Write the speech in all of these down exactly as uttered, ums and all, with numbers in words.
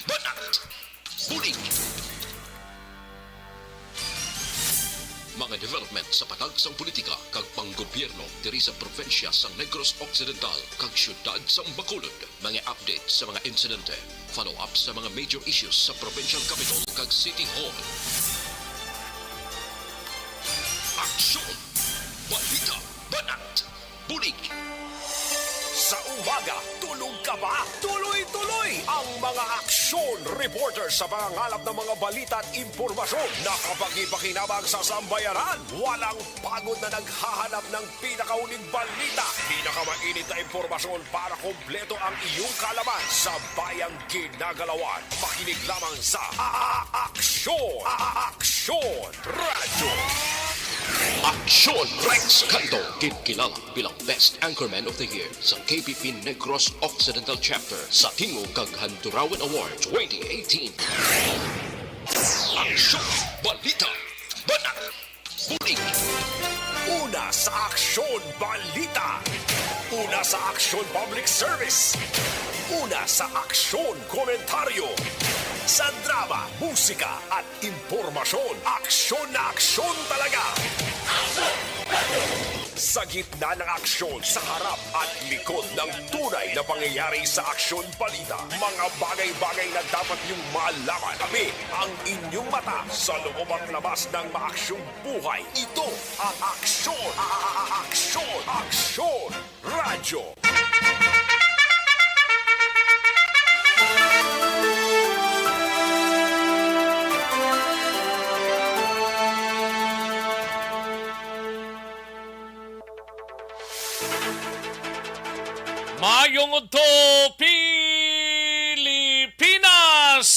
Banat! Bulig! Mga development sa patag sang politika kag panggobyerno diri sa probinsya sang Negros Occidental kag siyudad sang Bacolod. Mga update sa mga insidente, follow-up sa mga major issues sa provincial capital kag city hall. Aksyon! Balita! Banat! Bulig! Sa umaga, tulog ka ba? Tuloy-tuloy ang mga aksyon reporter sa pangangalap ng mga balita at impormasyon. Nakapakipakinabang sa sambayanan. Walang pagod na naghahanap ng pinakahuling balita, pinakamainit na impormasyon para kompleto ang iyong kaalaman sa bayang ginagalawan. Makinig lamang sa A-, A-, Aksyon! A-, A-, Aksyon Radyo! Aksyon Rex Canto, ginkilala bilang Best Anchorman of the Year sa K P P Negros Occidental Chapter sa Tingog kag Handurawan Award twenty eighteen. Aksyon! Balita! Banat! Bulig! Una sa Aksyon Balita. Una sa Aksyon Public Service. Una sa Aksyon Komentaryo. Sa drama, musika, at impormasyon, aksyon na aksyon talaga. Sa gitna ng aksyon, sa harap at likod ng tunay na pangyayari sa Aksyon Balita, mga bagay-bagay na dapat niyong malaman. Kami ang inyong mata sa loob at labas ng maaksyong buhay. Ito ang Aksyon, A-, A-, A-, Aksyon, Aksyon Radyo. Maayong udto, Pilipinas!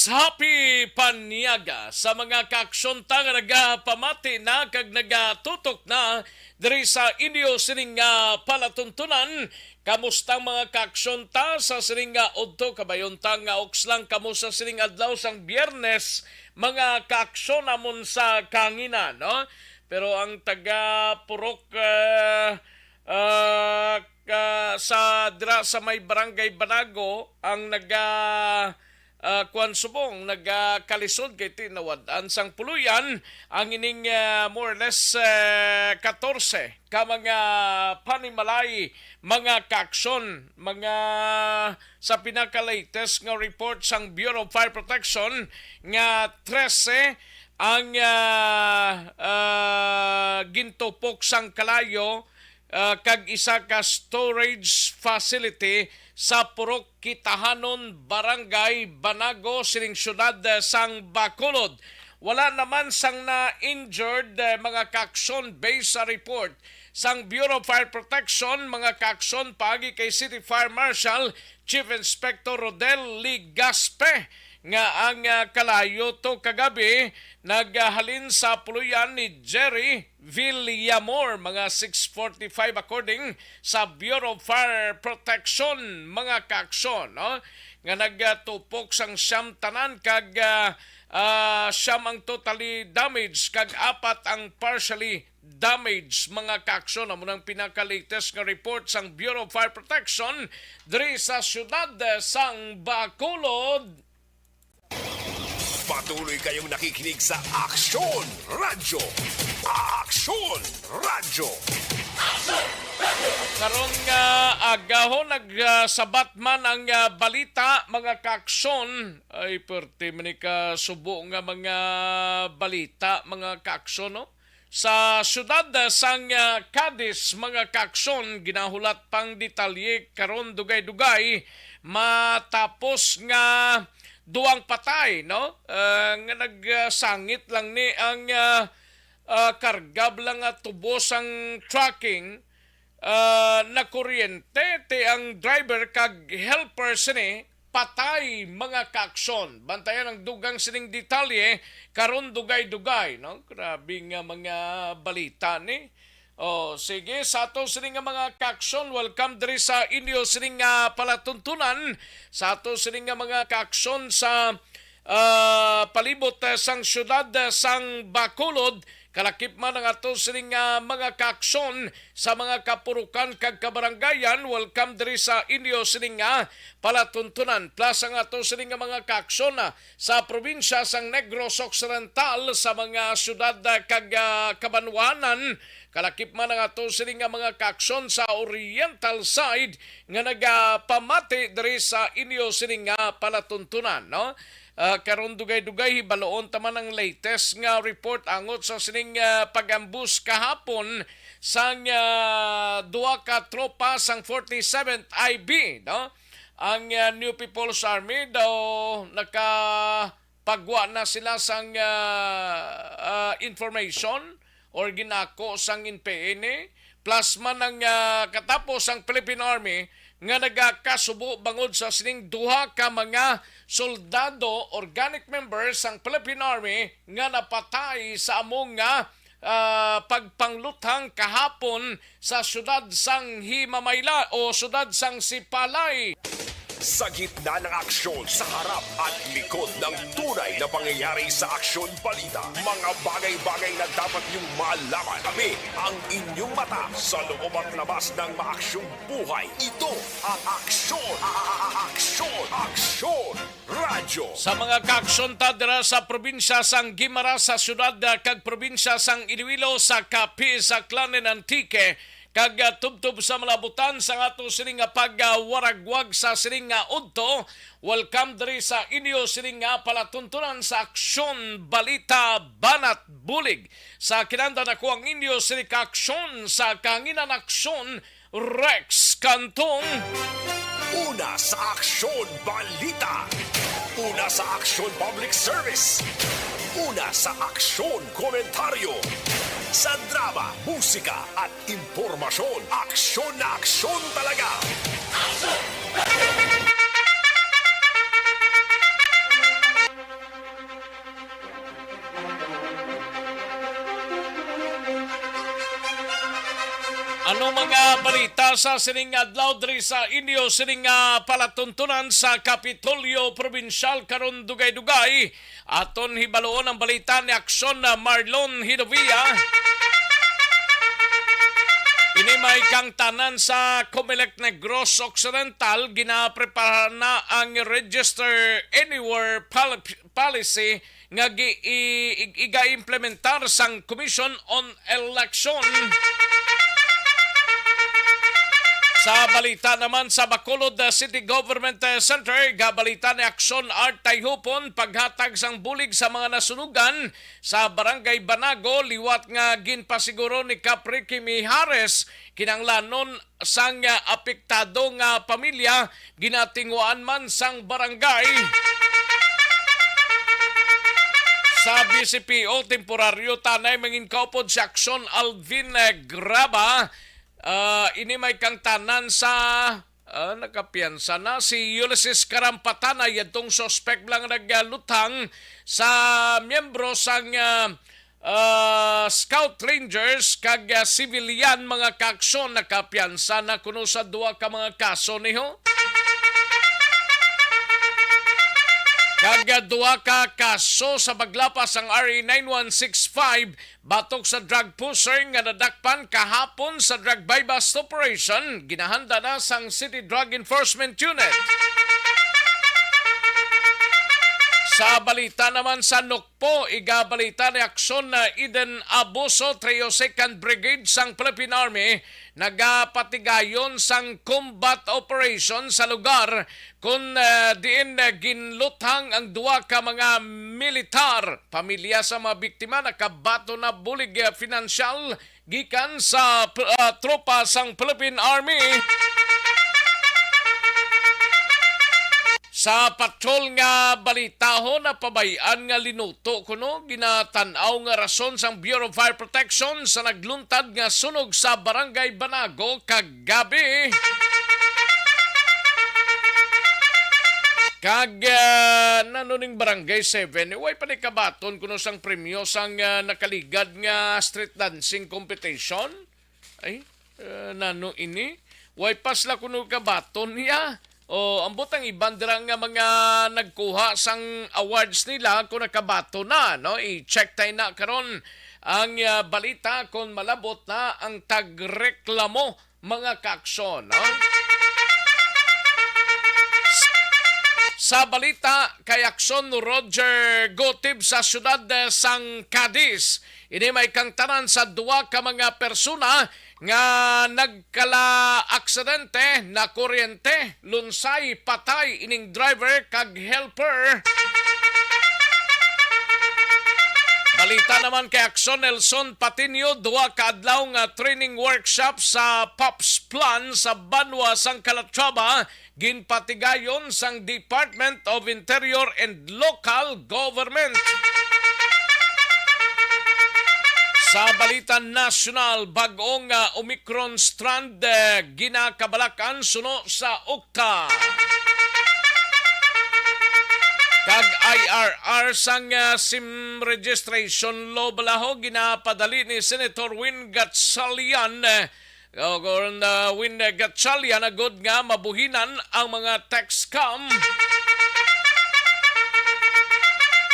Happy Panyaga sa mga kaaksyon ta nga nagapamati na kag nagatutok na diri sa inyo sining nga palatuntunan. Kamusta ang mga kaaksyon ta sa sining nga udto? Kabayon ta nga uks lang kamo sa sining adlaw sang Biyernes, mga kaaksyon namon sa kahanginan, no? Pero ang taga Purok, ah, ah, ka, sa, dira sa may Barangay Banago, ang naga, ah, kuwan subong, nagakalisod kay tinawad-an sang puloy-an ang ining, ah, more or less, eh, katorse ka mga panimalay, mga kaaksyon, mga sa pinaka-latest nga report sang Bureau of Fire Protection nga trese ang, ah, ah, gintupok sang kalayo, ah, kag isa ka storage facility sa Purok Kitahanon, Barangay Banago, sining siyudad, eh, sang Bacolod. Wala naman sang na-injured, eh, mga kaaksyon, based sa report sang Bureau of Fire Protection, mga kaaksyon, paagi kay City Fire Marshal Chief Inspector Rodel Ligaspe, nga ang, ah, kalayo to kagabi naghalin sa puloy-an ni Jerry Villamor, mga six forty-five, according sa Bureau of Fire Protection, mga kaaksyon, no? Nga nagtupok sang siyam tanan kag, ah, ah, siyam ang totally damaged kag apat ang partially damaged, mga kaaksyon. Amo nang pinaka-latest nga report sang Bureau of Fire Protection diri sa siyudad, eh, sang Bacolod. Patuloy kayong nakikinig sa Aksyon Radyo. Aksyon Radyo. Karon nga agahon, nagsabat man ang, ah, balita, mga kaaksyon. Ay, perti man ni ka subo nga mga balita, mga kaaksyon, no? Sa siyudad, ah, sang, ah, Cadiz, mga kaaksyon, ginahulat pang detalye karon, dugay-dugay matapos nga duwang patay, no? Ah, nga nagsangit lang ni ang, ah, ah, karga bala nga tubo sang trucking, ah, nakuryente ti ang driver kag helper sini patay, mga kaaksyon. Bantayan ang dugang sining detalye karon, dugay-dugay, no? Grabe nga mga balita ni. Oh, sige, sa ato sini nga mga kaaksyon, welcome diri sa inyo sini nga palatuntunan. Sa ato sini nga mga kaaksyon sa, ah, palibot, eh, sang siyudad, eh, sang Bacolod, Kalakip man ang ato sining, ah, mga kaaksyon sa mga kapurukan kag kabaranggayan, welcome diri sa inyo sining, ah, palatuntunan. Plus ang ato sining nga mga kaaksyon, ah, sa probinsya sang Negros Occidental, sa mga syudad, ah, kag, ah, kabanwanan. Kalakip man ang ato sining nga mga kaaksyon sa Oriental side nga nagapamati diri sa inyo sining nga palatuntunan, no? Ah, karon dugay-dugay, hibaloon ta man ang latest nga report angot sa sining, ah, pag-ambush kahapon sang, ah, duha ka tropa sang forty-seventh I B, no? Ang, ah, New People's Army daw nakapagwa na sila sang, ah, ah, information or ginako sang N P N, plus man ang, ah, katapos ang Philippine Army nga nagakasubo bangod sa sining duha ka mga soldado, organic members sang Philippine Army nga napatay sa amo nga, ah, pagpangluthang kahapon sa siyudad sang Himamayla o siyudad sang Sipalay. Sa gitna ng aksyon, sa harap at likod ng tunay na pangyayari sa Aksyon Balita, mga bagay-bagay na dapat niyong malaman. Kami ang inyong mata sa loob at labas ng maaksyong buhay. Ito ang Aksyon, a-, a-, a-, Aksyon, Aksyon Radyo. Sa mga kaaksyon ta dira sa probinsya sang Guimaras, sa siyudad, ah, kag probinsya sang Iloilo, sa Capiz, Aklan, and Antique, kag, ah, tubtob sa malabutan sang ato sining nga pagwaragwag sa sining nga udto. Welcome diri sa inyo sining nga palatuntunan sa Aksyon Balita Banat Bulig. Sa kinahanglan ako ang inyo sining kaaksyon sa kahanginan, Aksyon Rex Cantong. Una sa Aksyon Balita. Una sa Aksyon Public Service. Una sa Aksyon Komentaryo. Sa drama, musika at impormasyon, aksyon na aksyon talaga. Ano mga balita sa sining adlaw diri sa inyo sining, ah, palatuntunan sa Kapitolyo Probinsyal karon dugay-dugay? Aton hibaloon ang balita ni Aksyon, ah, Marlon Hidovia. Ini may kangtanan sa Comelec Negros Occidental, ginaprepara na ang Register Anywhere pal-, Policy nga gi-, i-, i-, iga-implementar sang Commission on Election. Sa balita naman sa Bacolod, uh, City Government, uh, Center, gabalita ni Aksyon Art Tayhupon, paghatag sang bulig sa mga nasunugan sa Barangay Banago, liwat nga ginpasiguro ni Kap Ricky Mijares, kinahanglanon sang, ah, apektado nga pamilya ginatinguhaan man sang barangay. Sa B C P O, temporaryo tanay mangin kaupod si Aksyon Alvin, eh, Graba. Ah, ini may kangtanan sa, ah, nakapiyansa na si Ulysses Karampatana, yadtong suspek lang nagluthang sa miyembro sang, ah, ah, Scout Rangers kag, ah, civilian, mga kaaksyon, nakapiyansa na kuno sa duha ka mga kaso niho. Kag, ah, duha ka kaso sa paglapas sang R A nine one six five batok sa drug pusher nga nadakpan kahapon sa drug buy-bust operation, ginahanda na sang City Drug Enforcement Unit. Sa balita naman sa Nukpo, igabalita ni Aksyon na Eden Abuso, Trio Second Brigade sang Philippine Army, nagapatigayon sang combat operation sa lugar kun, eh, diin, eh, ginluthang ang duha ka mga militar. Pamilya sa mga biktima nakabaton na bulig, eh, pinansyal gikan sa, ah, tropa sang Philippine Army. Sa patrol nga balitahon, napabay-an nga linuto kuno ginatan-aw nga rason sang Bureau of Fire Protection sa nagluntad nga sunog sa Barangay Banago kagabi. Kag, ah, nano ning Barangay Seven, way pa ni kabaton kuno sang premyo sang, ah, nakaligad nga street dancing competition? Ay, ah, nano ini? Way pa sila kuno kabaton niya. O, ambot ang iban dira nga mga nagkuha sang awards nila kung nakabaton na, no? I-check tayo na karon ang, ah, balita kon malabot na ang tagreklamo, mga kaaksyon, no? Sa balita kay aksyon, Roger Gotib sa siyudad, eh, sang Cadiz. Ini may kangtanan sa duha ka mga persona nga nagkala-aksidente, nakuryente, lunsay, patay ining driver kag helper. Balita naman kay aksyon, Nelson Patiño, duha ka adlaw nga training workshop sa POPs Plan sa banwa sang Calatrava, ginpatigayon sang Department of Interior and Local Government. Sa balita nasyonal, bag-ong, ah, Omicron strand, eh, ginakabalakan suno sa ukta. Kag I R R sang, ah, SIM registration law balaho ginapadali ni Senator Win Gatchalian, eh, o kon, ah, Win Gatchalian, agod nga mabuhinan ang mga tax scam.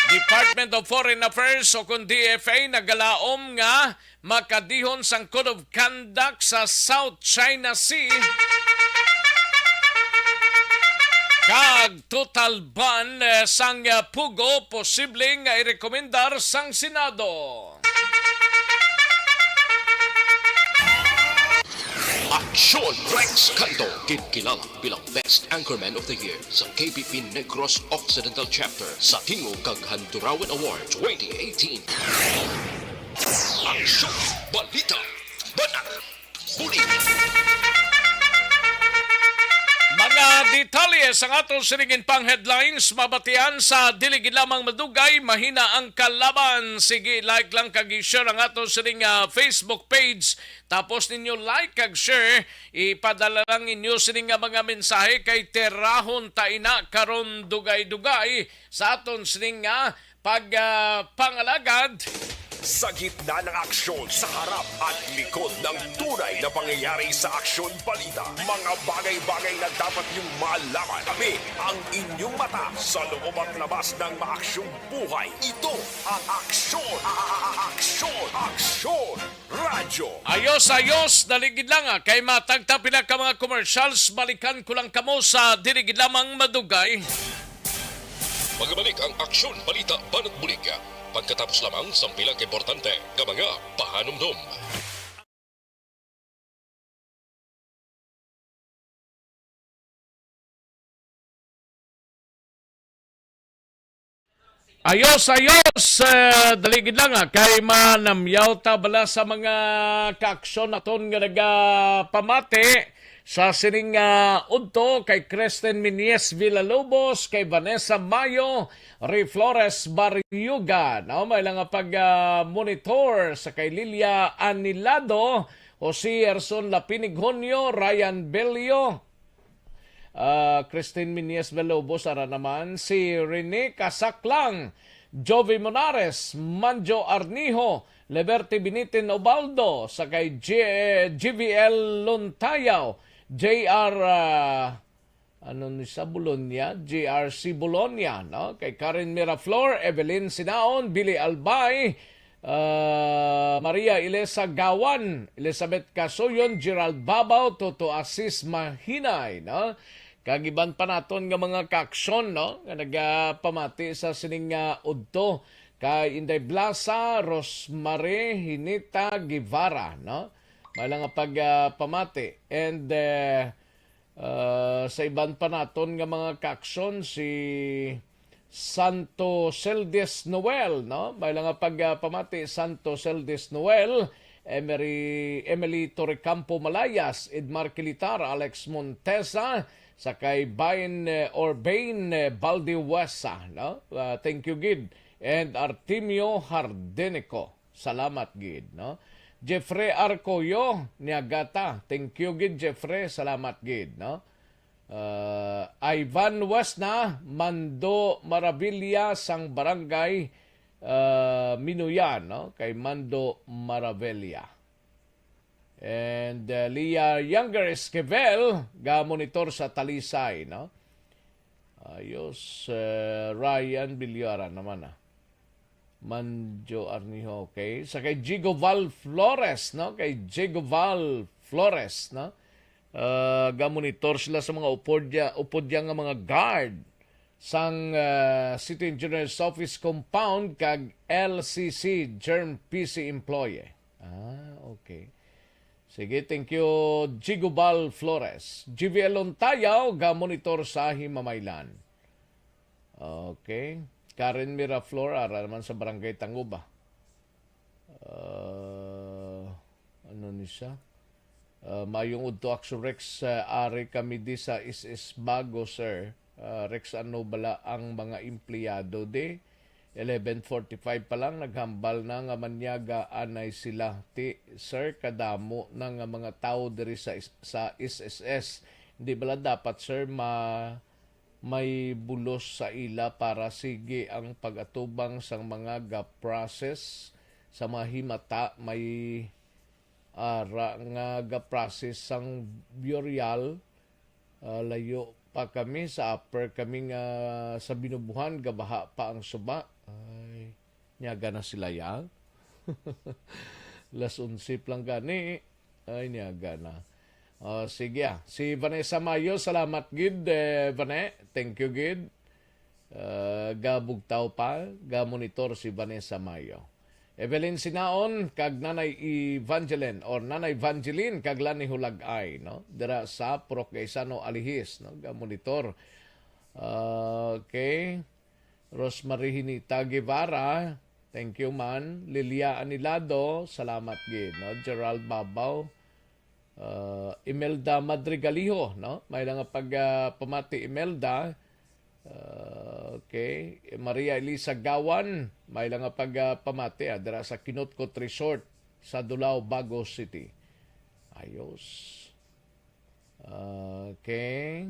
Department of Foreign Affairs o kon D F A nagalaom nga makadihon sang Code of Conduct sa South China Sea kag total ban, eh, sang, eh, pugo posible nga irekomendar sang Senado. Aksyon! Rex Canto, ginkilala bilang Best Anchorman of the Year sa K B P Negros Occidental Chapter sa Tingog kag Handurawan Award twenty eighteen. Aksyon! Balita! Banat! Bulig! Mga detalye sang aton sining pang headlines mabatian sa Dili Gid Lamang Madugay, Mahina ang Kalaban. Sige, like lang kag i-share ang aton sining, ah, Facebook page. Tapos ninyo like kag share, ipadala lang ninyo sini nga mga mensahe kay tirahon ta ina karon dugay-dugay sa aton sining nga pag, ah, pangalagad. Sa gitna ng aksyon, sa harap at likod ng tunay na pangyayari sa aksyon balita, mga bagay-bagay na dapat niyong malaman. Kami ang inyong mata sa loob at labas ng maaksyong buhay. Ito ang aksyon, a- a- a- aksyon, aksyon. Radyo. Ayos, ayos. Dali gid lang, ah, kay matagta pila ka mga commercials. Balikan ko lang kamo sa dili gid lamang madugay. Magabalik ang aksyon, balita, banat bulig. Pagkatapos lamang sang pila ka importante nga mga pahanumdom. Ayos, ayos. Eh, dali gid lang, ah, kay manamyaw ta bala sa mga kaaksyon naton nga nagapamati sa sining, ah, udto, kay Kristen Minyes Villalobos, kay Vanessa Mayo, Ray Flores Barriuga, no? May lang nga pag, ah, monitor sa kay Lilia Anilado, Jose Erson Lapinig Honyo, Ryan Bello, ah, Christine Minyes Villalobos, ara naman si Rene Casaclang, Jovi Monares, Manjo Arnijo, Liberty Binitin Obaldo, sa kay G-, G V L Lontayaw, J R, ah, ano ni sa Bologna? J R C Bologna, no? Kay Karen Miraflor, Evelyn Sinaon, Billy Albay, ah, Maria Ilesa Gawan, Elizabeth Casuyon, Gerald Babao, Toto Asis Mahinay, no? Kag iban pa naton nga mga kaaksyon, no? Nga nagapamati sa sining nga udto kay Inday Blasa, Rosemary Hinita Guevara, no? May lang nga pag, ah, pamati. And, eh, ah, sa iban pa naton nga mga kaaksyon, si Santo Celdes Noel, no? May lang nga pag, ah, pamati, Santo Celdes Noel, Emery, Emily Torrecampo Malayas, Edmar Kilitar, Alex Montesa, sa kay Bain, eh, or Bain, eh, Baldiwasa, no? Ah, thank you gid. And Artemio Hardenico. Salamat gid, no? Jeffrey Arcoyo, Niagata. Thank you gid, Jeffrey. Salamat gid, no? Uh, Ivan Wesna, Mando Maravilla sang Barangay, uh, Minuyan, no? Kay Mando Maravilla. And, uh, Leah Younger Esquivel, ga-monitor sa Talisay, no? Ayos, uh, Ryan Bilyara naman, ah. Manjo Arnijo, okay. Sa kay Jigo Val Flores, no? Kay Jigo Val Flores, no? Ah, gamonitor sila sa mga upod niya, upod niya nga mga guard sang, ah, City Engineers Office compound kag L C C, Germ P C employee. Ah, okay. Sige, thank you, Jigo Val Flores. G V L Lontayaw, gamonitor sa Himamaylan. Okay. Karen Miraflor, ara naman sa Barangay Tanguba. Ah, ano ni siya? Ah, mayong udto, Action Rex, ah, ari kami di sa S S Bago, sir. Ah, Rex, ano bala ang mga empleyado di? Eleven forty-five pa lang, naghambal na nga manyaga anay sila. Ti, sir, kadamo na nga mga tawo diri sa is-, sa S S S. Hindi bala dapat, sir, ma-, may bulos sa ila para sige ang pag-atubang sang mga ga-process sa mga himata may ara nga ga-process sang burial? Ah, layo pa kami sa upper kami nga sa Binubuhan, gabaha pa ang suba. Ay, nyaga na sila ya. Las onse pa lang gani. Ay, niya gana. Oh, sige, ah. Si Vanessa Mayo, salamat gid, eh, Vane. Thank you gid. Ah, gabugtaw pa, gamonitor si Vanessa Mayo. Evelyn Sinaon kag Nanay Evangeline or Nanay Evangeline kag Lani Hulagay, no? Dira sa Purok Gaisano, Alihis, no? Gamonitor. Ah, okay. Rosemary Hinita Guevara, thank you man. Lilia Anilado, salamat gid, no? Gerald Babaw, uh, Imelda Madrigaliho, no? May lang nga pag, uh, pamati, Imelda. Uh, okay. Maria Elisa Gawan, may lang nga pag, uh, pamati, ah, dira sa Kinutkot Resort sa Dulao, Bago City. Ayos. Okay.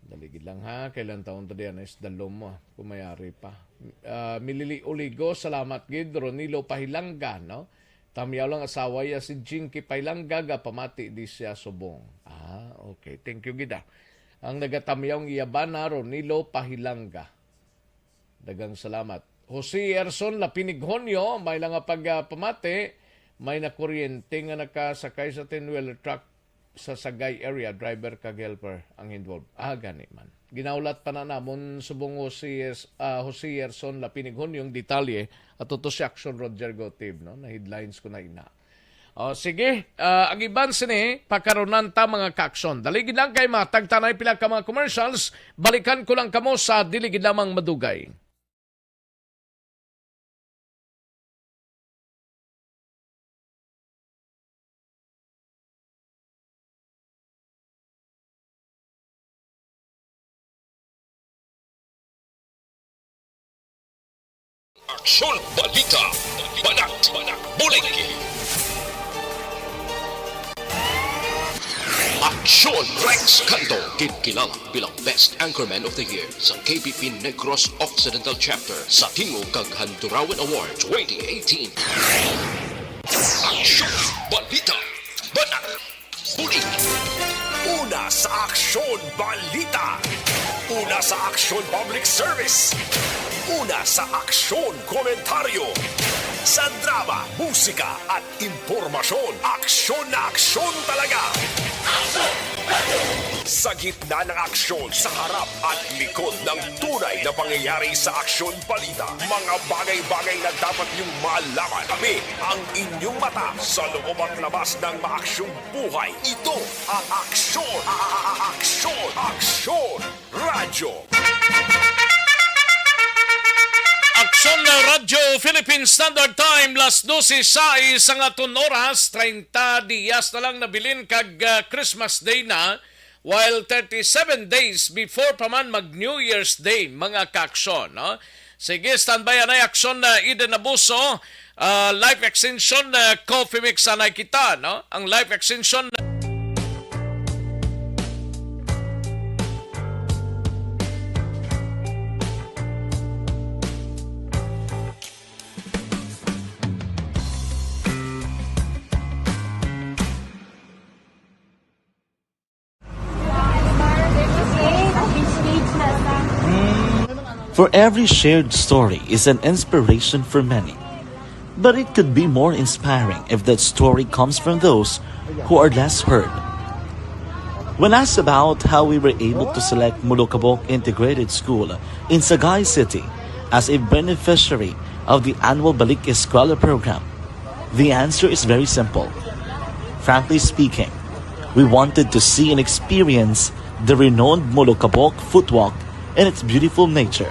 Dali gid lang ha, kailan taon to diyan is dalom mo, kung may ari pa. Ah, Milili Oligo, salamat gid. Ronilo Pahilanga, no? Tamyaw lang asawa ya si Jinky Pahilanga, gapamati di siya subong. Ah, okay. Thank you gid, ah. Ang nagatamyaw ang iya bana, Ronilo Pahilanga. Daghang salamat. Jose Erson Lapinig Honyo, may lang nga pag, ah, pamati, may nakuryente nga nakasakay sa ten-wheeler truck sa Sagay area, driver kag helper ang involved. Ah, gani man. Ginahulat pa na namon subong Jose, ah, Jose Erson Lapinig Honyo ang detalye ato to si Action Roger Gotib, no? Na headlines ko na ina. O, sige, ah, ang iban sini, pakarunan ta, mga kaaksyon. Dali gid lang kay matag ta na pila ka mga commercials, balikan ko lang kamo sa dili gid lamang madugay. Aksyon, balita, banat, bulig. Aksyon, Rex Cando, ginkilala bilang Best Anchorman of the Year sa K B P Negros Occidental Chapter sa Tingog kag Handurawan Award twenty eighteen. Aksyon, balita, banat, bulig. Una sa Aksyon Balita. Una sa Aksyon Public Service. Una sa Aksyon Komentaryo. Sa drama, musika, at impormasyon, aksyon na aksyon talaga. Sa gitna ng aksyon, sa harap at likod ng tunay na pangyayari sa Aksyon Balita, mga bagay-bagay na dapat niyong malaman. Kami ang inyong mata sa loob at labas ng maaksyong buhay. Ito ang Aksyon, a-, a-, a-, Aksyon, Aksyon Radyo. Aksyon na Radyo Philippine Standard Time, las dose sais ang aton oras, treinta dias na lang nabilin kag, ah, Christmas Day na, while thirty-seven days before pa man mag New Year's Day, mga kaaksyon, no? Sige, standby anay, Aksyon na Eden Abuso, ah, Life Extension, ah, Coffee Mix anay kita, no? Ang Life Extension For every shared story is an inspiration for many. But it could be more inspiring if that story comes from those who are less heard. When asked about how we were able to select Molokabok Integrated School in Sagay City as a beneficiary of the annual Balik Eskwela program, the answer is very simple. Frankly speaking, we wanted to see and experience the renowned Molokabok Footwalk and its beautiful nature.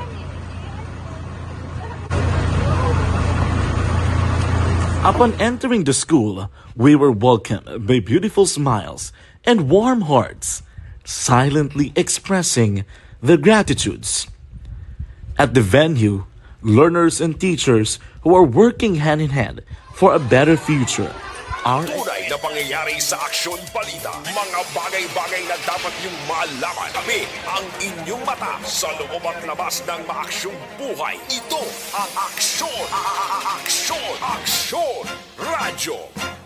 Upon entering the school, we were welcomed by beautiful smiles and warm hearts, silently expressing their gratitudes. At the venue, learners and teachers who are working hand in hand for a better future are Tunay na pangyayari sa Aksyon Balita. Mga bagay-bagay na dapat niyong malaman. Kami ang inyong mata sa loob at labas ng maaksyong buhay. Ito ang Aksyon, a- a- a- Aksyon, Aksyon Radyo.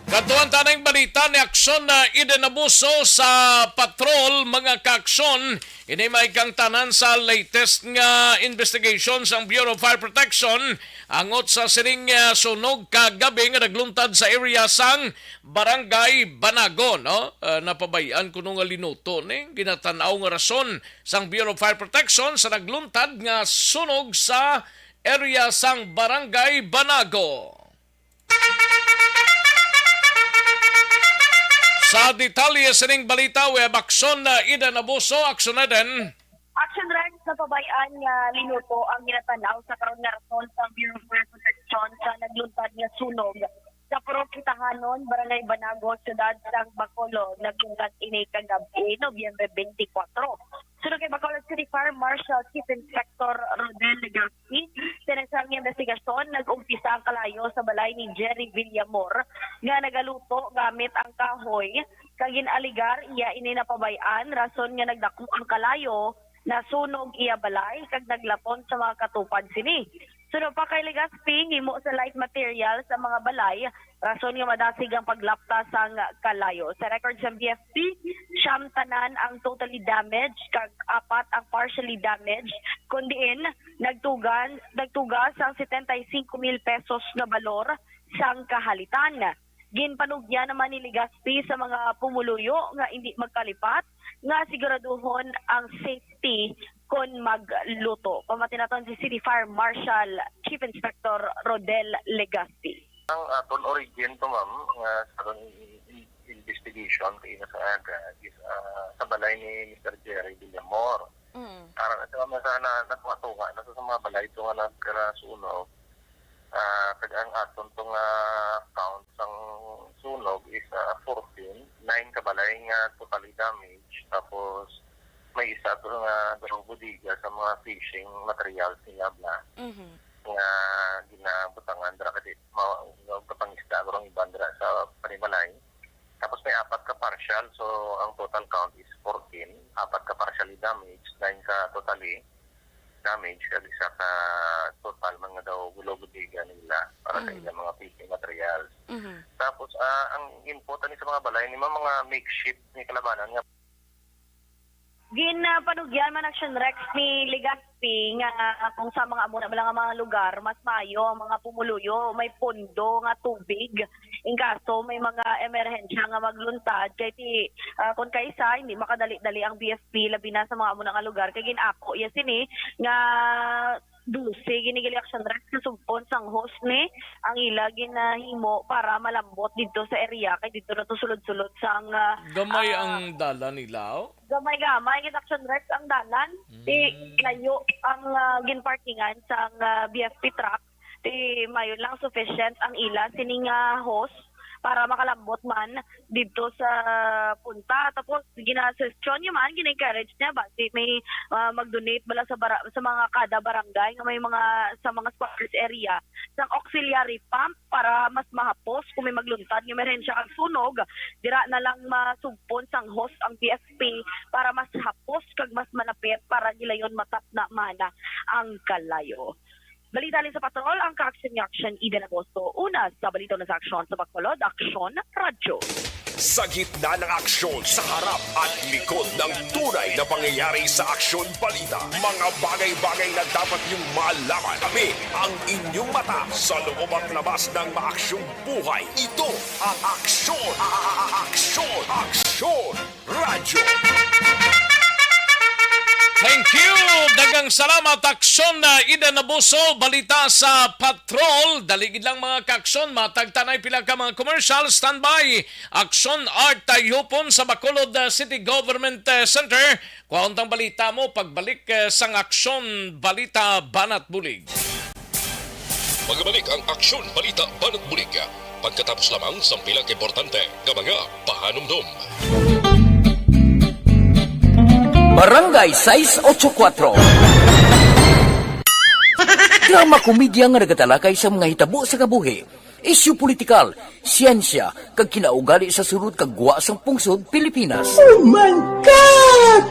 Kadtuan ta ning balita ni Aksyon na Eden Abuso sa patrol, mga kaaksyon. Ini may kangtanan sa latest nga investigation sang Bureau of Fire Protection angot sa sining, ah, sunog kagabi nga nagluntad sa area sang Barangay Banago, no? Ah, napabay-an kuno nga linuto ni ginatan-aw nga rason sang Bureau of Fire Protection sa nagluntad nga sunog sa area sang Barangay Banago. Sa detalye sining balita, we have Aksyon na Eden Abuso. Aksyon, Eden. Action Rex, napabay-an nga linuto ang ginatan-aw sa karon nga rason sa Bureau of Fire Protection sa nagluntad nga sunog sa Purok Kitahanon, Barangay Banago, Siyudad sang Bacolod. Nagluntad ini kagab-i, Nobyembre twenty-four. Suno kay Bacolod City Fire Marshal Chief Inspector Rodel Legaspi, sa nasang investigasyon, nag-umpisa ang kalayo sa balay ni Jerry Villamor nga nagaluto gamit ang kahoy, kag gin-alegar iya ini napabay-an rason nga nagdako ang kalayo, nasunog iya balay kag naglaton sa mga katupad sini. Suno pa kay Legaspi, himo sa light material sa mga balay rason nga madasig ang paglapta sang kalayo. Sa record sang B F P, siyam tanan ang totally damaged kag apat ang partially damaged, kun diin nagtugan, nagtuga sang setenta y cinco mil pesos nga balor sang kahalitan. Ginpanugyan naman ni Legaspi sa mga pumuluyo nga indi magkalipat nga siguraduhon ang safety kon magluto. Pamati naton si City Fire Marshal Chief Inspector Rodel Legaspi. Ang aton origin to, ma'am, nga sa aton in-, in-, investigation kaina sa aga is, ah, sa balay ni Mister Jerry Villamor. Mm. Aron sa mga sana natunga-tunga na sa, sa mga balay to nga nagkasunog, ah, kag ang aton to nga count sang sunog is, ah, fourteen, nine ka balay nga totally damaged, tapos may isa to nga daw bodega sa mga fishing materials nila bla. Mhm. Nga ginabutangan dira kasi ma-, nga kapangisda ko ang iban dira sa panimalay. Tapos may apat ka partial, so ang total count is fourteen. Apat ka partially damaged, nine ka totally damaged, kag isa ka total man nga daw gulo bodega nila para sa Mm. ilang mga fishing materials. Mhm. Tapos, ah, ang input ani sa mga balay ni mga, mga makeshift ni kalabanan nga Ginpanugyan man, Action Rex, ni Legaspi nga, ah, kung sa mga amo na lang nga mga lugar, mas maayo ang mga pumuluyo, may pondo nga tubig. In kaso may mga emerhensya nga magluntad, kay ti, ah, kung kaisa, hindi makadali-dali ang B F P, labi na sa mga amo na nga lugar. Kay gin-ako iya sini nga dose, gini gali, Action Rex, nga sugpon sang hose ni ang ila ginahimo para malambot didto sa area, kay didto na to sulod-sulod sang, ah, Gamay ah, ang dalan nila, oh. Gamay-gamay gid, Action Rex, ang dalan. Mm. Ti layo ang, ah, ginparkingan sang, ah, B F P truck. Ti mayo lang sufficient ang ila sining, ah, hose para makalambot man didto sa punta. Tapos ginasuhestyon niya man, gina-encourage niya ba si may, ah, mag-donate bala sa bara-, sa mga kada barangay nga may mga, sa mga squatters area, sang auxiliary pump para mas mahapos kung may magluntad nga emerhensya kag sunog, dira na lang masugpon sang hose ang B F P para mas hapos kag mas malapit para gilayon matapna man ang kalayo. Balita halin sa patrol, ang kaaksyon nga Action Eden Agosto. Una sa balita na sa Aksyon sa Bacolod, Aksyon Radyo. Sa gitna ng aksyon, sa harap at likod ng tunay na pangyayari sa Aksyon Balita, mga bagay-bagay na dapat niyong malaman. Kami ang inyong mata sa loob at labas ng maaksyong buhay. Ito ang Aksyon, a- a- a- Aksyon, Aksyon Radyo. Thank you! Daghang salamat, Aksyon na Ida Nabuso. Balita sa Patrol. Dali gid lang, mga ka-aksyon. Matag ta nay pila ka mga commercial. Standby. Aksyon Art Tayupon sa Bacolod, uh, City Government, uh, Center. Kuhaon tang balita mo pagbalik, uh, sang Aksyon Balita Banat Bulig. Magbalik ang Aksyon Balita Banat Bulig pagkatapos lamang sang pila ka importante nga mga pahanumdom. Barangay sais ocho kuwatro. Drama komedya nga nagatalakay sa mga hitabo sa kabuhi, isyu politikal, siyensya, kag kinaugali sa sulod kag gwa sang pungsod Pilipinas. Oh my God!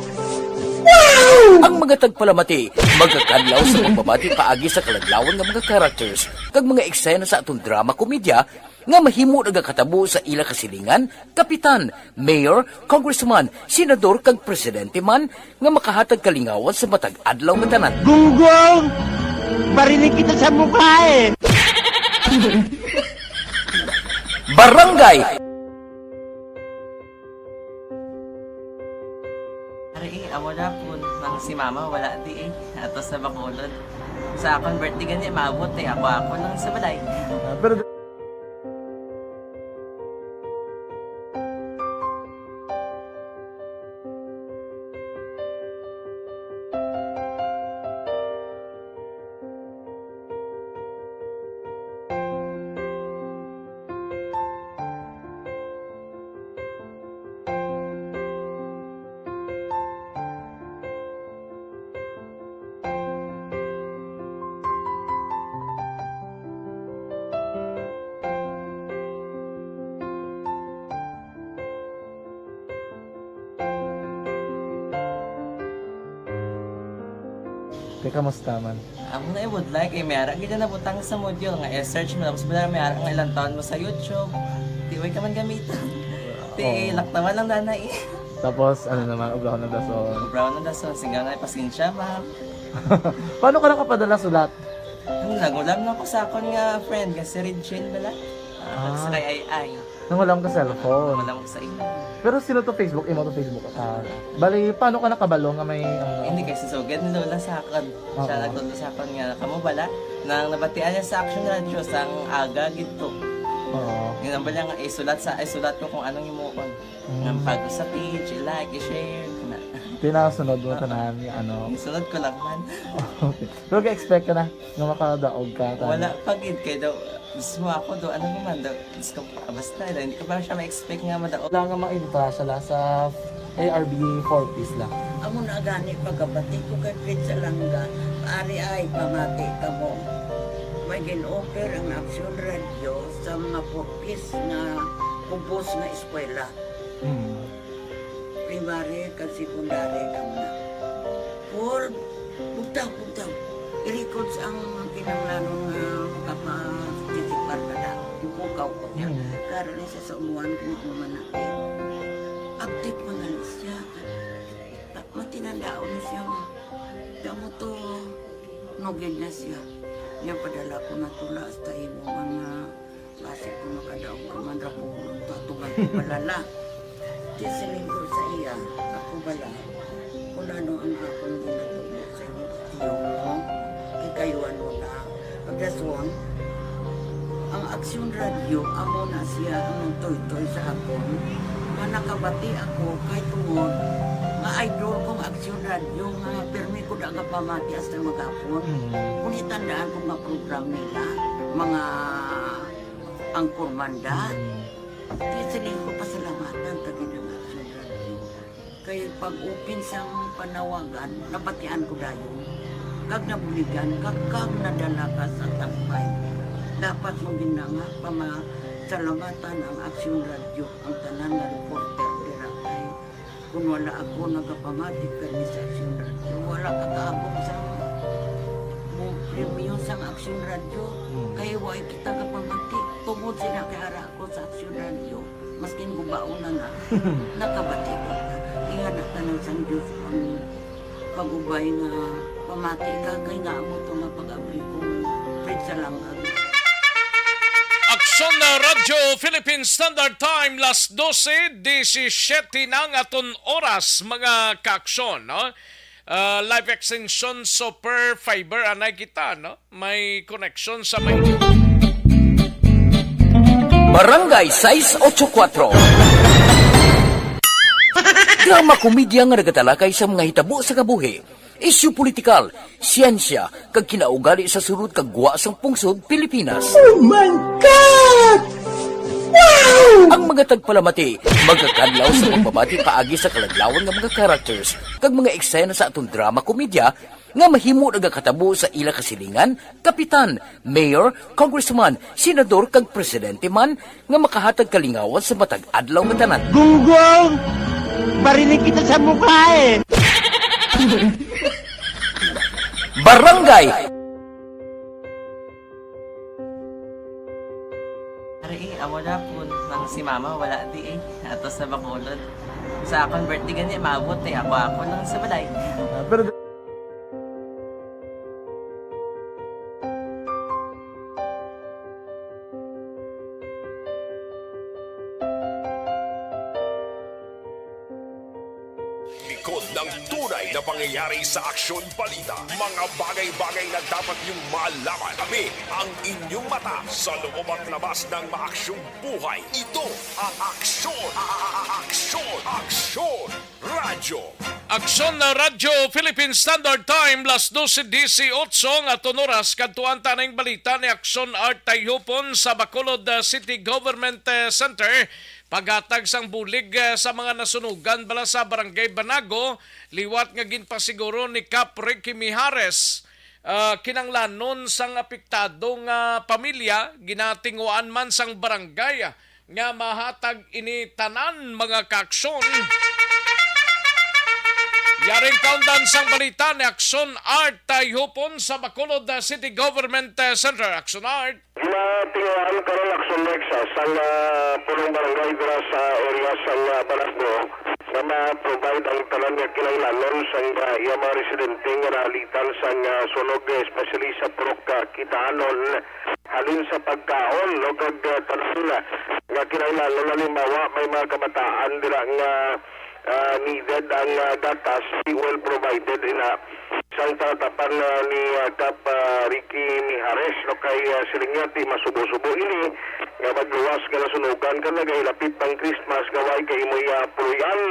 Wow! Ang mga tagpalamati magakadlaw sa pagbabati paagi sa kaladlawan nga mga characters kag mga eksena sa aton drama komedya nga mahimo nagakatabo sa ila kasilingan, kapitan, mayor, congressman, senador, kag presidente man nga makahatag kalingawan sa matag adlaw nga tanan. Gunggong! Barinig kita sa mukha eh! Barangay Ari, eh, amo na po nang si mama wala di eh. Ato sa Bacolod. Sa akon birthday gani, maabot eh. Ako, ako lang sa balay. Ah, pero Te, kamusta man? Amo na, I would like, eh, may ara gid na nabutang sa module nga i-search mo, tapos bala may ara nga ilang taon mo sa YouTube. Di, way ka man gamiton. Ti, Oo. Laktawan lang, nanay. Tapos, ano naman, ubrahon ng dason. Ubrahon ng dason, singgaw na, pasensya, ma'am. Paano ka nakapadala sulat? Ano, nag-ulam lang ko sa akon nga friend, nga si Regine bala. Ah, Ah. Sa kay Ay Ay. Nangulam ka cellphone. Wala ko sa imo. Pero sino to Facebook? Imo to Facebook? Ah, bali, paano ka nakabalo nga may, ano? Hindi, kay si Sugad ni Lola sa akon. Siya Oo. Nagtudlo sa akon nga, kamo bala, nang nabatian niya sa Action Radio, sang aga gid to. Oo. Yun ang bala nga, isulat sa, isulat ko kung anong himuon. Mm. Nga bago sa page, i-like, i-share, kana. Tinasunod mo Oo. Tanan nga, ano? Isunod ko lang man. Okay. Pero ga-expect ka na nga makadaog ka, tanan? Wala pa gid, kay daw, mismo ako do, ano naman daw, Diyos ko, basta, hindi ko pa siya ma-expect nga madaog. Wala nga ma-invita siya la sa A R B four Ps la. Amo na gani pagkabati ko kay Fred Salanga, ari ay pamati kamo. May gin-offer ang Action Radio sa mga four Ps nga ubos nga eskwela. Hmm. Primary kag secondary lang na. Paul, bugtaw, bugtaw. I-records ang kinahanglanon nga makapa-, participar ka na. Yung pukaw ko niya. Mm. Karon ni sa umuan ko nga manakit. Active pa nga ni siya. Ta-, matinandaon ni siya nga. Damo to, nugid na siya. Niya padala ko na tula hasta imo nga Basi kung makadaog ka man ra ko, tatugan ko pala la. Di siling ko sa iya, ako bala, kung ano ang akong ginatubo sa imong tiyo mo, kay kayo ano na. Pagdason, ang Aksyon Radio, amo na siya ang nagtoytoy sa akon, nga nakabati ako kay tungod nga idol kong Aksyon Radio, nga pirmi ko da nga pamati hasta maghapon. Mm. Kung itandaan ko nga program nila, mga Anchorman da. Mm. Di siling ko pasalamatan ta gid ang Action Radio. Kay pag-open sang panawagan, nabatian ko dayon. Kag nabuligan ka, kag nadala ka sa tampay. Dapat mo gid na nga pamasalamatan ang Action Radio, ang tanan nga reporter dira kay Kung wala ako nagapamati kani sa Aksyon Radyo, wala ka kaabot sa mo premyo sang Aksyon Radyo. Hmm. Kay wa kita kapamati. Tungod sila kay ara ako sa Aksyon Radyo. Maskin gubaon na na, nakabati ka. Ingana ka na sang Diyos ang pag-ubay nga pamati ka, kay nga amo to nga pag-abli ko, Fred Salangag. Aksyon na Radyo Philippine Standard Time, las dose disisiete na ang aton oras, mga kaaksyon, no? Ah, live extension, super fiber, anay kita, no? May connection sa may Barangay sais ocho kuatro. Drama komedya nga nagatalakay sa mga hitabo sa kabuhi, isyu politikal, siyensya, kag kinaugali sa sulod kag gwa sang pungsod Pilipinas. Oh my God! Wow! Ang mga tagpalamati magakadlaw sa pagbabati paagi sa kaladlawan nga mga characters kag mga eksena sa aton drama komedya nga mahimo nagakatabo sa ila kasilingan, kapitan, mayor, congressman, senador, kag presidente man nga makahatag kalingawan sa matag adlaw nga tanan. Gunggong! Barinig kita sa mukha eh! Barangay Ari, eh, amo na po. Nang si mama, wala di eh. Ato sa Bacolod. Sa akon birthday gani, maabot eh. Ako, ako lang sa balay. Ah, pero Likod ng tunay na pangyayari sa Aksyon Balita, mga bagay-bagay na dapat niyong malaman. Kami ang inyong mata sa loob at labas ng maaksyong buhay. Ito ang Aksyon, a- a- a- Aksyon, Aksyon Radyo. Aksyon na Radyo Philippine Standard Time, las dose dieciocho ang aton oras. Kadtuan ta ning balita ni Aksyon Art Tayhupon sa Bacolod, uh, City Government, uh, Center. Paghatag sang bulig, eh, sa mga nasunugan bala sa Barangay Banago, liwat nga ginpasiguro ni Kap Ricky Mijares, ah, kinanglanon sang apektado nga pamilya, ginatinguhaan man sang barangay, ah, nga mahatag ini tanan, mga kaaksyon. Yaring kaundan sang balita ni Aksyon Art Tayhupon sa Bacolod, ah, City Government, eh, Center. Aksyon Art. Ginatinguhaan karon, Aksyon Rex, ah, sang, ah, punong barangay dira sa area sang, ah, Barasbo nga ma-provide ang tanan nga kinahanglanon sang, ah, iya mga residente nga naalitan sang, ah, sunog, eh, especially sa Purok, ah, Kitaanon, halin sa pagkaon, no, kag, ah, tanan, ah, nga kinahanglanon. Halimbawa, may mga kabataan dira nga ah, needed ang, ah, gatas, fuel provided ina sang talatapan, ah, ni, ah, Kap, ah, Ricky Mijares, no, kay, ah, siling niya, ti masubo-subo ini nga magluwas nga nasunugan kag nagahilapit pang Christmas nga way kay imo iya puloy-an.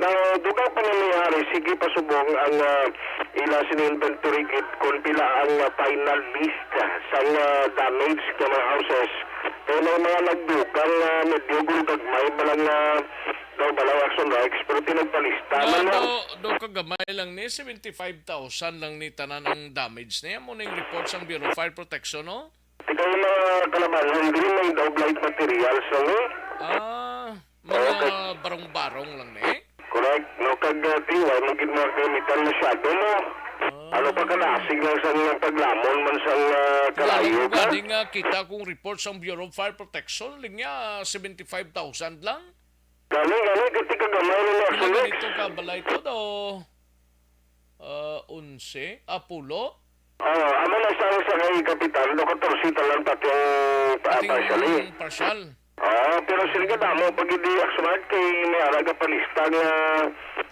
Now, dugang pa ni Mijares, sige pa subong ang, ah, ila sini inventory gid kon pila ang, ah, final list sang, ah, damage nga mga houses. Kay may mga nagdugang, ah, medyo gulgagmay pa lang, ah, daw balay, Aksyon Rex, pero pinagpalista man Daw, lang. Daw, daw kagamay lang ni, seventy-five thousand lang ni tanan ang damage niya. Mo ning report sang Bureau of Fire Protection, no? Tika yung mga kalabanan, hindi may daw blight materials lang eh. Ah, mga Okay. barong-barong lang ni. Correct. No, kag, ah, tiway, magin mga kamitan masyado, no? Ah. Ano pa ka nasig lang sa inyong paglamon man sang, ah, Kilala kalayo mo ba, ka? Di nga kita kung report sang Bureau of Fire Protection, linya seventy-five thousand lang? Gani, gani, kati kagamay na Pila na ganito ka balay to daw? Ah, onse? Ah, pulo? Oh, amo na sa, sa kay Kapitan, do katorse talan pati ang pa-, Pati ang partially. Partial. Oh, pero sila ka damo pag hindi aksumat kay may ara ka palista nga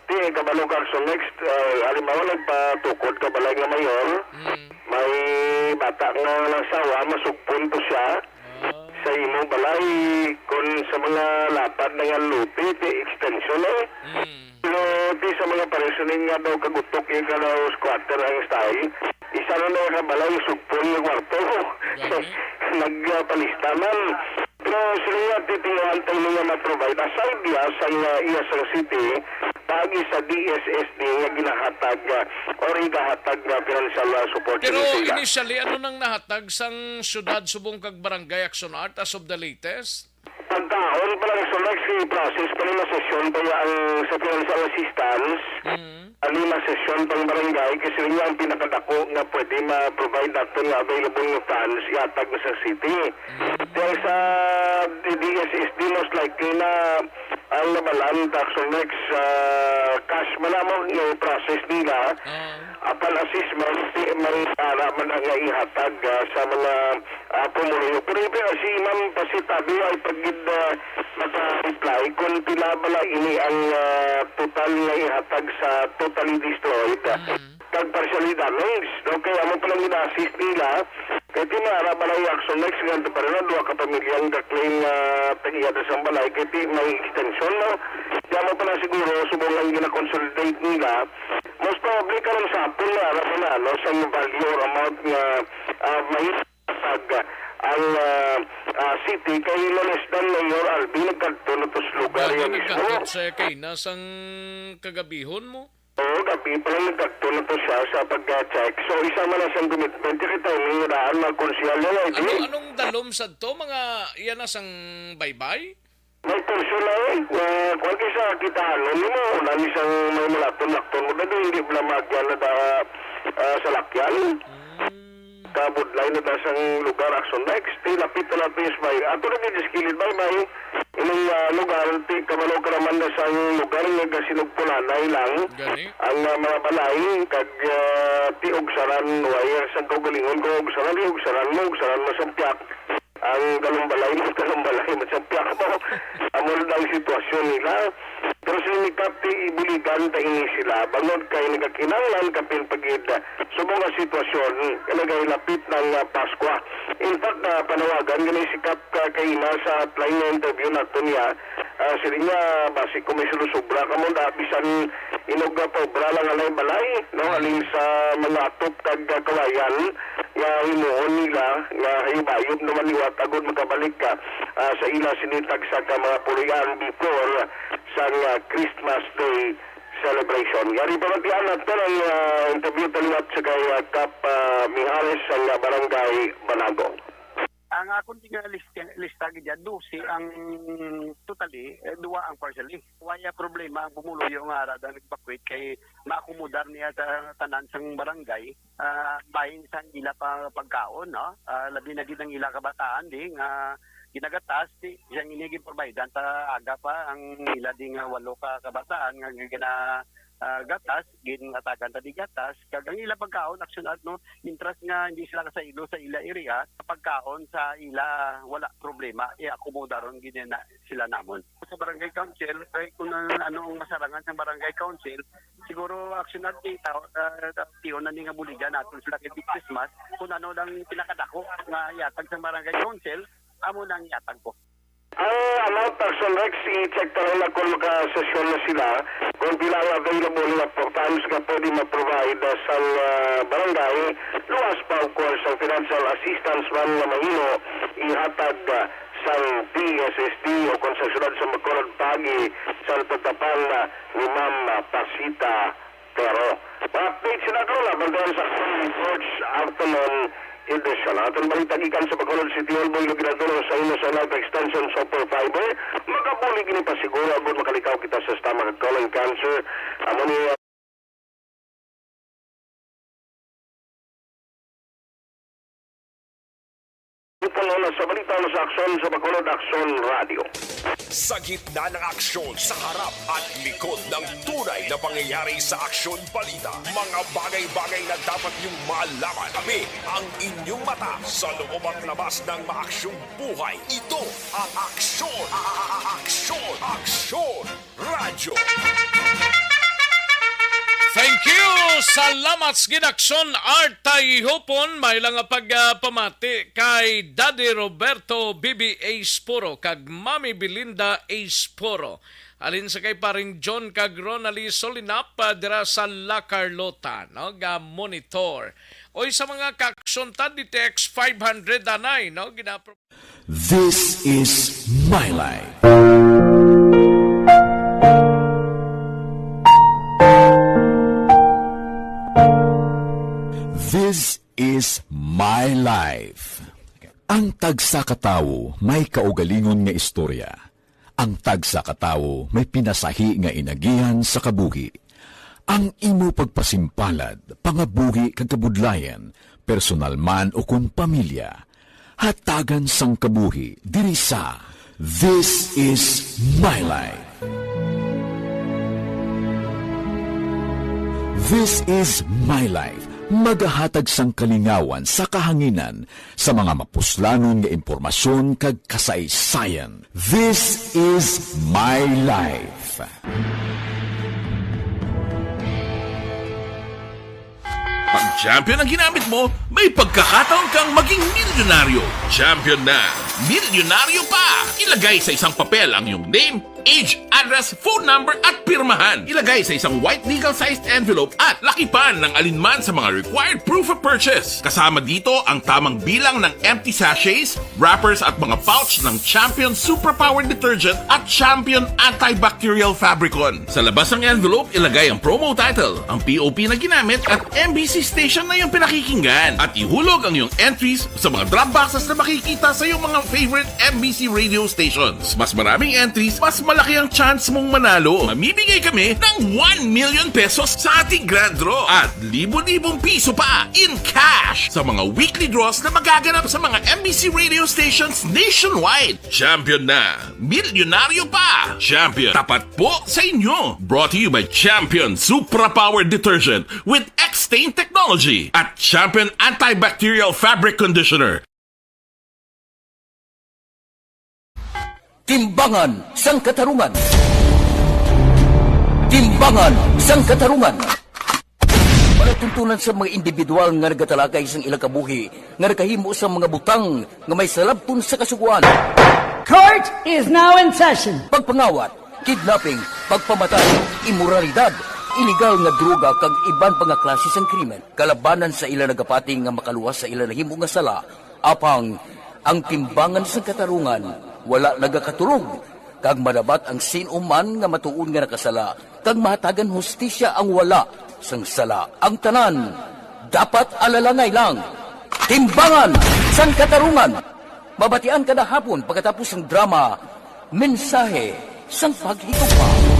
ti kabalo ka sa next, ah, halimbawa nagpatukod ka balay nga mayor, Mm. may bata nga nagsawa, masugpon to siya. Ah. Sa imong balay, kung sa mga lapad na nga lote, ti extension eh. Mm. Pero ti sa mga paresoning nga daw kagutok yung ka daw squatter ang style, isa na nga kabalay, sugpon yung kwarto. Gani. Nagpalista man. Pero sila nga titinguhan tayo nga ma-provide. Aside niya sa nga iya sa city, paagi sa D S S D nga ginahatag, ah, or igahatag nga financial, ah, support Pero sa sila. Initially, ano nang nahatag sang syudad subong kag barangay Action Art as of the latest? Pagkaon pa lang sa next process pa ni masesyon pa ya ang sa financial assistance. Mm. Ang masesyon pang barangay kasi rin ang pinakadako nga pwede ma-provide natin nga available nga funds ihatag na sa city. Mm. Kaya sa D S S D, most likely na ang nabalaan tax on next, ah, cash man amo yung process nila. Ah. Apan assessment, di man ara man ang ihatag, ah, sa mga, ah, pumuluyo. Pero ibi, si Ma'am Pasita, di ay pagid, ah, maka-reply kung pila bala ini ang, ah, total nga ihatag sa totally destroyed. Mm. Kag partially damaged, no? Kay amo pa lang gina-assist nila. Kay ti may ara ba lang action next nga pa rin, duha ka pamilya ang ga-claim nga tag-iya da sang balay. Kay ti may extension, no? Kaya mo pa lang siguro, subong lang gina-consolidate nila. Most probably, karon sa hapon, may ara pa na, no? Sa value or amount nga, ah, may pag, ah, ang, ah, ah, city kay Lonesdan Mayor Albi nagkadto na to sa lugar. Gani, yan mismo. Nagkadto sa kay na sang kagabihon mo? Oo, gabi pa lang nagkadto na to siya sa pag-check. So, isa man na siyang commitment. Kaya timing na daan, mga konsehal na, eh, Ano, di? Anong dalom sa to? Mga, yan na sang baybay? May portion na, eh. Nga, kung di sa kitaan, ano mo, nani sang may malaton-lakton mo, dado hindi pala magyan na da, ah, salakyan. Mm. Kabudlay na ta sang lugar, action next. Ti, lapit na natin sa bay. Ato na din, diskilid, bay, bay. Ining, ah, lugar, ti, kabalo ka naman na sang lugar nga gasinugpulanay lang. Gani? Ang, ah, mga balay, kag, ah, ti, ugsaran, way, sang kaugalingon ko, ugsaran, ti, ugsaran mo, ugsaran mo sang piyak. Ang galumbalay mo, galumbalay mo sang piyak mo. Amo na ang sitwasyon nila. Pero sa inikap, ti, ibuligan ta ini sila. Bangod kay nagkakinahanglan kapin pagid. Subong nga sitwasyon, nagahilapit ng, ah, Paskwa. In fact, ah, panawagan gani si Kap ka-, kaina sa hotline nga interview nato niya. Ah, sila niya, basi kung may sulusubra ka mo, da, bisan inog nga paubra lang anay balay, no? Halin sa mga atop kag, ah, kawayan nga himuon nila, nga hayop-hayop naman liwat agud makabalik ka, ah, sa ila sini tagsa ka mga puloy-an before sang, ah, Christmas Day celebration. Yari pa man tiyan nato ang, ah, interview taliwat sa kay, ah, Kap, ah, Mijares sa, ah, Barangay Banago. Ang akon nga lista, lista gid dyan, dose ang totally, eh, duwa ang partially. Wala problema ang pumuluyo nga ara da nag-evacuate kay maakomodar niya sa tanan sang barangay, ah, bahin sang ila pa pagkaon, no? Ah, labi na gid ang ila kabataan di nga ginagatas, di, siyang ini ginprovidean ta aga pa ang ila di nga walo ka kabataan nga gina-, ah, gatas, ginatagan ta di gatas, kag ang ila pagkaon, action at, no, mintras nga hindi sila kasaylo sa ila area, pagkaon sa ila wala problema, i-akomoda ron gid na sila namon. Sa barangay council, kay kung ano, ano ang masarangan sa barangay council, siguro action at kita, ah, tion na ni nga buligan natin sila kay Christmas, kung ano lang pinakadako nga ihatag sa barangay council, amo nang ihatag ko. Ang amount, Parson Rex, i-check pa lang na kung makasesyon na sila, kung pila ang available nga po, funds nga pwede ma-provide, ah, sa, ah, barangay. Luwas pa, of course, ang financial assistance man nga mahimo ihatag, ah, sa P S S D o kung sa siyudad sa Bacolod pagi sa pagtapan, ah, ni Ma'am, ah, Pasita Pero, mga update sila ko, laban doon sa Sports Afternoon Edition. Ang atong balita gikan sa Bacolod City Hall, Boylo, ginatulong sa inyo sa Life Extension Super Fiber. Makabulig ini pa siguro, abot makalikaw kita sa stomach at colon cancer. Amo ni Ito na sa balita sa Aksyon sa Bacolod Aksyon Radio. Sa gitna ng aksyon, sa harap at likod ng tunay na pangyayari sa Aksyon Balita, mga bagay-bagay na dapat niyong malaman. Kami ang inyong mata sa loob at labas ng maaksyong buhay. Ito ang Aksyon, a-, a-, a-, Aksyon, Aksyon Radyo. Thank you! Salamat sa ginaksyon, Art Tayhupon. May lang nga pagpamati kay Daddy Roberto B B A Sporo kag Mami Belinda A Sporo. Alin sa kay paring John kag Ronali Solinap, ah, dira sa La Carlota, no? Ga monitor. Oy, sa mga kaaksyon ta, D T X five hundred anay, no? Ginapro- This is my life. This is my life. Ang tagsa ka tawo may kaugalingon nga istorya. Ang tagsa ka tawo may pinasahi nga inagihan sa kabuhi. Ang imo pagpasimpalad, pangabuhi kag kabudlayan, personal man o kon pamilya, Hatagan sang kabuhi diri sa This is My Life. This is My Life, magahatag sang kalingawan sa kahanginan sa mga mapuslanon nga impormasyon kag kasaysayan. This is My Life. Pag champion ang ginamit mo, may pagkakataon kang maging milyonaryo. Champion na, milyonaryo pa! Ilagay sa isang papel ang iyong name, age, address, phone number, at pirmahan. Ilagay sa isang white legal-sized envelope at lakipan ng alinman sa mga required proof of purchase. Kasama dito ang tamang bilang ng empty sachets, wrappers at mga pouch ng Champion Superpower Detergent at Champion Antibacterial Fabricon. Sa labas ng envelope, ilagay ang promo title, ang P O P na ginamit at M B C station na iyong pinakikinggan. At ihulog ang iyong entries sa mga drop boxes na makikita sa iyong mga favorite M B C radio stations. Mas maraming entries, mas malaki ang chance mong manalo. Mamimigay kami ng one million pesos sa ating grand draw at libo-libong piso pa in cash sa mga weekly draws na magaganap sa mga M B C radio stations nationwide. Champion na! Milyonaryo pa! Champion, tapat po sa inyo! Brought to you by Champion Supra Power Detergent with X-Stain Technology at Champion Antibacterial Fabric Conditioner. Timbangan sang Katarungan. Timbangan sang Katarungan. Palatuntunan sa mga individual nga nagatalakay sang ilang kabuhi nga nakahimo sang mga butang nga may salabton sa Kasugoan. Court is now in session. Pagpangawat, kidnapping, pagpamatay, imoralidad, iligal nga droga kag iban pa nga klase sang krimen kalabanan sa ila nagapati nga makaluwas sa ila nahimo nga sala. Apang ang Timbangan sang Katarungan wala nagakatulog, kag madabat ang sin-o man nga matuod nga nakasala, kag mahatagan hustisya ang wala sang sala. Ang tanan dapat alalangay lang. Timbangan sang Katarungan, mabatian kada hapon pagkatapos sang drama, Mensahe sang Paghigugma.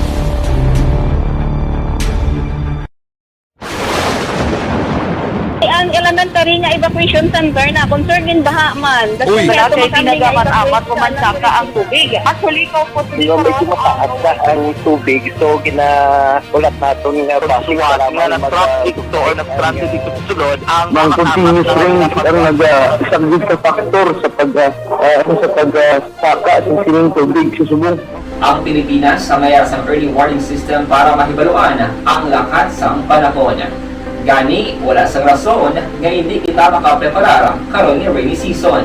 Ang elementary nga evacuation center na concerned in baha man. Uy. Wala kay tinaga man amat ko man saka ang tubig. Actually, ko po Medyo mataas na ang tubig, so ginaulat naton nga basi nga lamang mag- nag-traffic to or nag-transit dito sa sulod ang mga continuous rain ang nag-, ah, isang big factor sa pag, ah, ah, sa pag, ah, saka sa sining tubig sa subong. Ang Pilipinas ang may sang early warning system para mahibaluan ang lakat sang panahon. Gani, wala sang rason nga hindi kita makapreparar karon nga rainy season.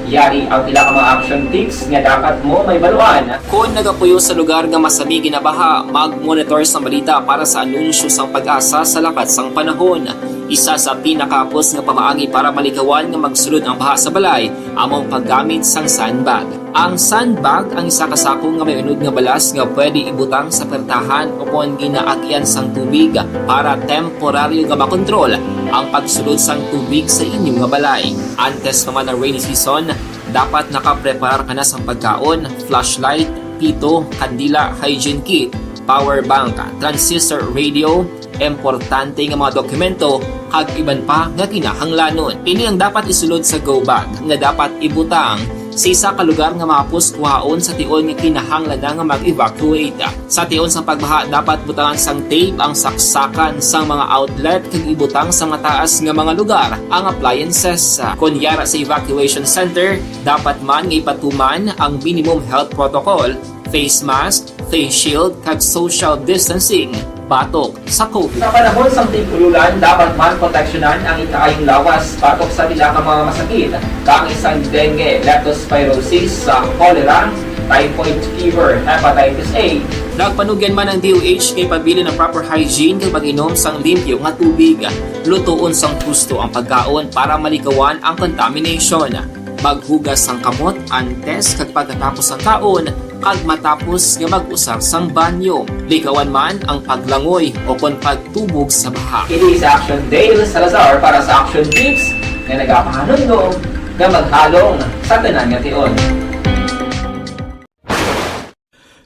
Yari ang pila ka mga action tips nga dapat mo mahibaluan. Kon nagapuyo sa lugar nga masami ginabaha, mag-monitor sang balita para sa anunsyo sang PAGASA sa lakat sang panahon. Isa sa pinakahapos nga pamaagi para malikawan nga magsulod ang baha sa balay amo ang paggamit sang sandbag. Ang sandbag ang isa ka sako nga may unod nga balas nga pwede ibutang sa pertahan ukon ginaagian sang tubig para temporaryo nga makontrol ang pagsulod sang tubig sa inyo nga balay. Antes pa man ang rainy season, dapat nakapreparar ka na sang pagkaon, flashlight, pito, kandila, hygiene kit, power bank, transistor radio, importante nga mga dokumento, kag iban pa nga kinahanglanon. Ini ang dapat isulod sa go bag nga dapat ibutang sa isa ka lugar nga mahapos kuhaon sa tion nga kinahanglan na nga mag-evacuate. Sa tion sang pagbaha, dapat butangan sang tape ang saksakan sang mga outlet kag ibutang sa mataas nga mga lugar ang appliances. Kon yara sa evacuation center, dapat man nga ipatuman ang minimum health protocol, face mask, face shield, kag social distancing batok sa COVID. Sa panahon sang tig-ululan, dapat man proteksyonan ang ikaayong lawas batok sa pila ka mga masakit, kaangay sang dengue, leptospirosis, sa cholera, typhoid fever, hepatitis A. Nagpanugyan man ang D O H kay pabilin ang proper hygiene kag pag-inom sang limpyo nga tubig. Lutoon sang husto ang pagkaon para malikawan ang contamination. Maghugas sang kamot antes kag pagkatapos sang kaon, kag matapos nga mag-usar sang banyo. Likawan man ang paglangoy o kon pagtubog sa baha. Ini si Action Dale Salazar para sa Action Tips nga nagapahanumdom nga maghalong sa tanan nga tion.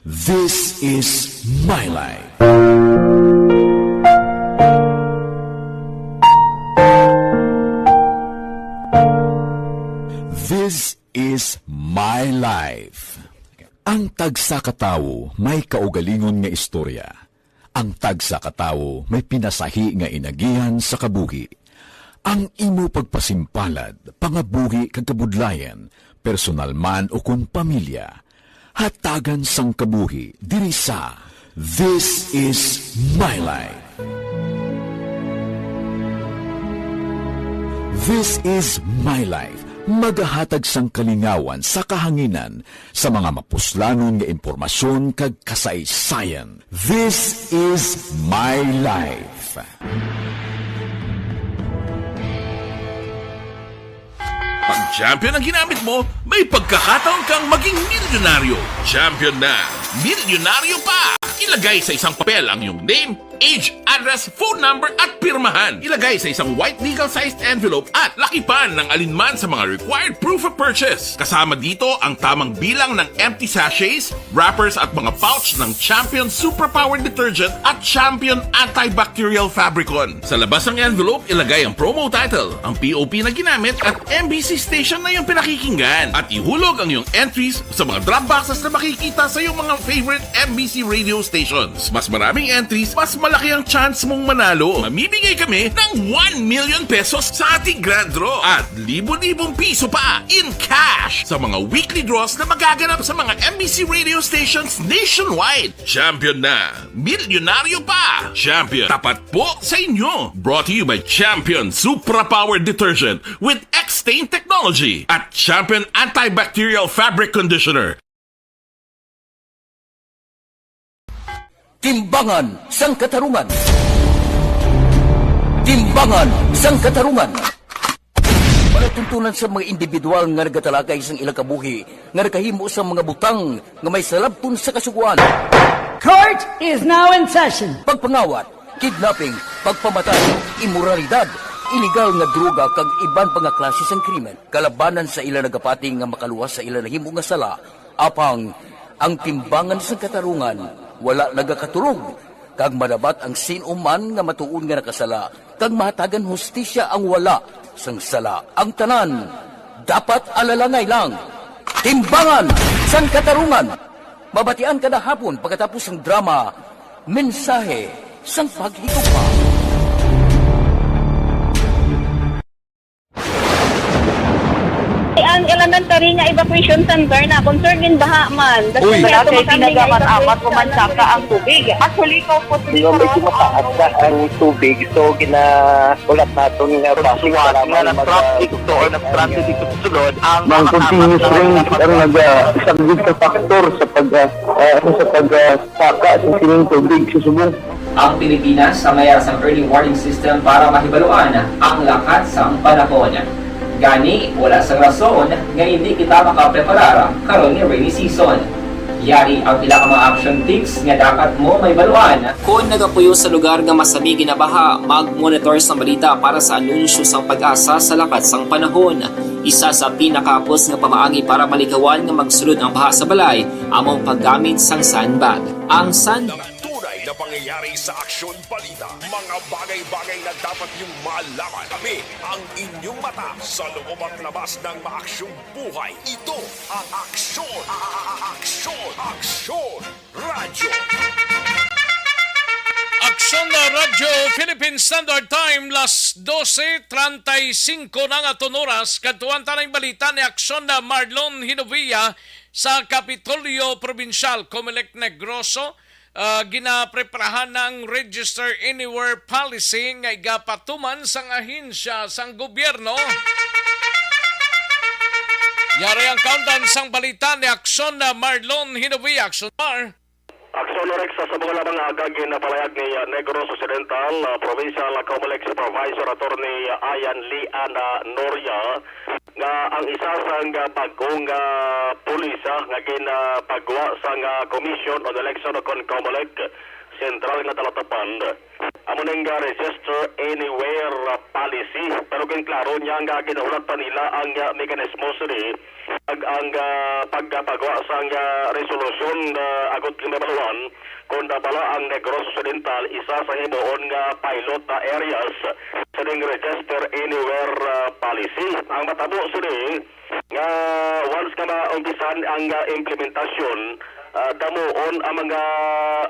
This is My Life. This Life. Ang tagsa ka tawo may kaugalingon nga istorya. Ang tagsa ka tawo may pinasahi nga inagihan sa kabuhi. Ang imo pagpasimpalad, pangabuhi kag kabudlayan, personal man o kon pamilya, hatagan sang kabuhi diri sa This is My Life. This is My Life. Magahatag sang kalingawan sa kahanginan sa mga mapuslanon nga impormasyon kag kasaysayan. This is My Life. Pag champion ang ginamit mo, may pagkakataon kang maging milyonaryo. Champion na, milyonaryo pa! Ilagay sa isang papel ang iyong name, age, address, phone number, at pirmahan. Ilagay sa isang white legal-sized envelope at lakipan ng alinman sa mga required proof of purchase. Kasama dito ang tamang bilang ng empty sachets, wrappers, at mga pouch ng Champion Superpower Detergent at Champion Antibacterial Fabricon. Sa labas ng envelope, ilagay ang promo title, ang P O P na ginamit, at M B C station na iyong pinakikinggan. At ihulog ang iyong entries sa mga drop boxes na makikita sa iyong mga favorite M B C radio stations. Mas maraming entries, mas malaki ang chance mong manalo. Mamimigay kami ng one million pesos sa ating grand draw at libo-libong piso pa in cash sa mga weekly draws na magaganap sa mga M B C radio stations nationwide. Champion na! Milyonaryo pa! Champion, tapat po sa inyo! Brought to you by Champion Supra Power Detergent with X-Stain Technology at Champion Antibacterial Fabric Conditioner. Timbangan sang Katarungan. Timbangan sang Katarungan. Palatuntunan sa mga individual nga nagatalakay sang ilang kabuhi nga nakahimo sang mga butang nga may salabton sa Kasugoan. Court is now in session. Pagpangawat, kidnapping, pagpamatay, imoralidad, iligal nga droga, kag iban pa nga klase sang krimen. Kalabanan sa ila nagapati nga makaluwas sa ila nahimo nga sala, apang ang Timbangan sang Katarungan wala nagakaturog, kag madabat ang sin-o man nga matuod nga nakasala, kag mahatagan hustisya ang wala sang sala. Ang tanan dapat alalangay lang. Timbangan sang Katarungan. Mabatian kada hapon pagkatapos sang drama, Mensahe sang Paghigugma. Ang elementary nga evacuation center na concern gin baha man. Uy. Wala kay tinaga man amat o mansaka ang tubig. At huli ko po, medyo mataas na ang tubig. So, gina-, ulat naton nga base sa lamang na mag-, traffic to or na-stranded dito sa sulod ang mga continuous rain ang nagasaglit sa faktor sa pag, ah, ah, sa pag, ah, saka sa sining tubig sa subong. Ang Pilipinas ang mayara sang early warning system para mahibaluan ang lakat sang panahon. Gani, wala sang rason nga indi kita makapreparar karon nga rainy season. Yari ang pila ka mga action tips nga dapat mo mahibaluan. Kon nagapuyo sa lugar nga masami ginabaha, mag-monitor sang balita para sa anunsyo sang PAGASA sa lakat sang panahon. Isa sa pinakahapos nga pamaagi para malikawan nga magsulod ang baha sa balay amo ang paggamit sang sandbag. Ang sand- Mga tunay na pangyayari sa Aksyon Balita. Mga bagay-bagay na dapat niyong malaman. Kami ang inyong mata sa loob at labas ng maaksyong buhay. Ito ang Aksyon, a-, a-, a-, Aksyon, Aksyon Radyo. Aksyon na Radyo, Philippine Standard Time, las dose treinta y cinco na nga aton oras. Kadtuan ta na ang balita ni Aksyon na Marlon Hinovia. Sa Kapitolyo Probinsyal, Comelec Negros, ah, ginapreparahan na ang Register Anywhere policy nga igapatuman sang ahensya sang gobyerno. Yari ang kaundan sang balita ni Aksyon na Marlon Hinovia. Aksyon Mar. Aksyon Rex, sa mga lamang aga ginapalahayag ni, ah, Negros Occidental, ah, Provincial Comelec Supervisor Attorney, ah, Ian Lian, ah, Noria, nga ang isa sang, ah, bagong, ah, pulis, ah, nga ginapagwa sang, ah, Commission on Election o kon Comelec Central nga Tala-Tapan, Amo ning, ah, register anywhere, ah, policy. Pero ginklaro niya nga ginahulat pa nila ang, ah, mekanismo sini ag ang, ah, pagpagawa sang, ah, resolusyon, ah, agud nga mabaluan kon bala ang Negros Occidental isa sa himuon nga pilot, ah, areas sining register anywhere, ah, policy. Ang matabo sini nga once nga maumpisan ang, ah, implementasyon, ah, damuon ang mga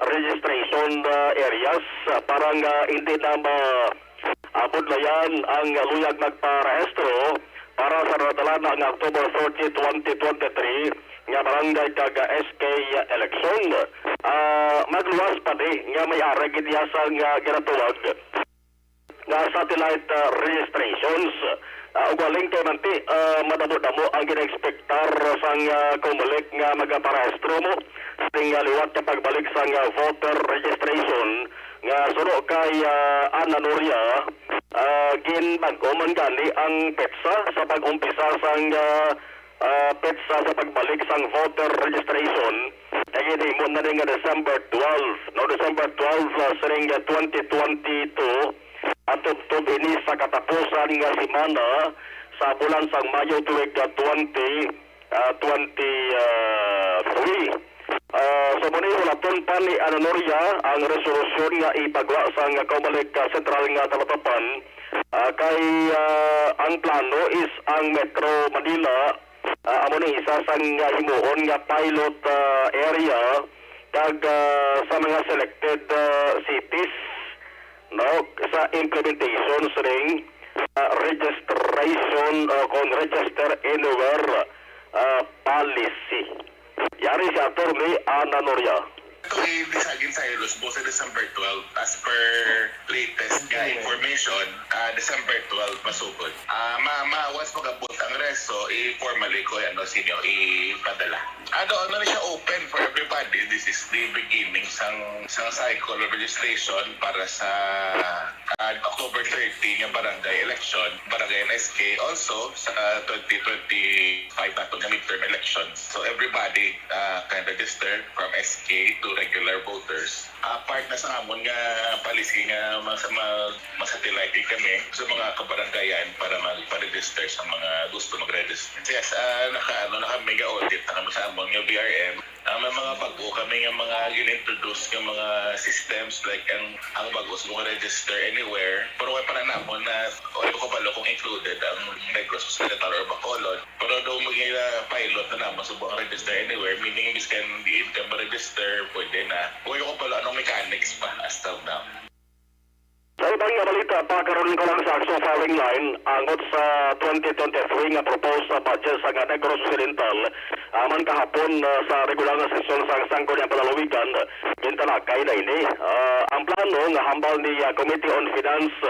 registration, ah, areas, ah, para nga hindi na ma-, ah, budlayan ang luyag magparehistro para sa nadala na nga October thirty, twenty twenty-three nga barangay kag, ah, S K election. Ah, magluwas pa di nga may ara gid iya sang, ah, ginatawag nga satellite, ah, registrations. Ah, ug walay kay manti, ah, madamo-damo ang gina-expectar sang, ah, Comelec nga magaparehistro mo sing, ah, liwat nga pagbalik sang, ah, voter registration nga suno kay, ah, Ana Noria. Ah, ginbag-o man gani ang petsa sa pag-umpisa sang, ah, ah, petsa sa pagbalik sang voter registration, kay ginhimo na ni nga December twelve, no, December twelve, ah, sining twenty twenty-two, at tubtob ini sa katapusan nga semana sa bulan sang Mayo tuig, ah, twenty, ah, twenty-three. Ah, so, muna hulaton pa ni Ana Noria ang resolusyon nga ipagawa sang Comelec, ah, Sentral nga Talatapan, ah, kay, ah, ang plano is ang Metro Manila, ah, amo ni isa sang, ah, himuon nga pilot, ah, area kag, ah, sa mga selected, ah, cities, no, sa implementation sining, ah, registration, ah, kon register anywhere, ah, policy. Yari si Attorney Ana Noria. Ito ay Bisagin Cyrus, busa December twelve, as per latest nga information, ah, December twelve, masugod. Ah, ma, ma, once magabot ang resto, i-formally ko, ano, sinyo, ipadala. Ano, ano na siya open for everybody. This is the beginning sang, sang cycle of registration para sa, ah, October thirty nga barangay election, barangay and S K. Also, sa twenty twenty-five nato nga midterm elections. So, everybody, ah, can register from S K to regular voters. Ah, part na sa amon nga policy nga mas, ma-, masatellite kami sa mga kabarangayan para magpa-register sa mga gusto mag-register. Yes, ah, naka, ano, naka mega audit na kami sa amon nga B R M. Ah, may mga bag-o kami nga mga gin-introduce nga mga systems, like ang, ang bag-o sa mga register anywhere. Pero wala pa na namon na, wala ko kabalo kung included ang Negros Occidental or Bacolod. Pero daw mag-, ah, pilot na naman sa buong register anywhere, meaning, biskan diin ka ma-register, pwede na. Wala ko pala anong mechanics pa as of now. Sa iban nga balita, pakaron ko lang sa Aksyon Firing Line, angot sa twenty twenty-three nga proposed sa budget sa nga Negros Occidental, aman kahapon, ah, sa regular nga sesyon sa Sangguniang Panlalawigan, gintalakay na ini. Ah, ang plano nga hambal ni, ah, Committee on Finance,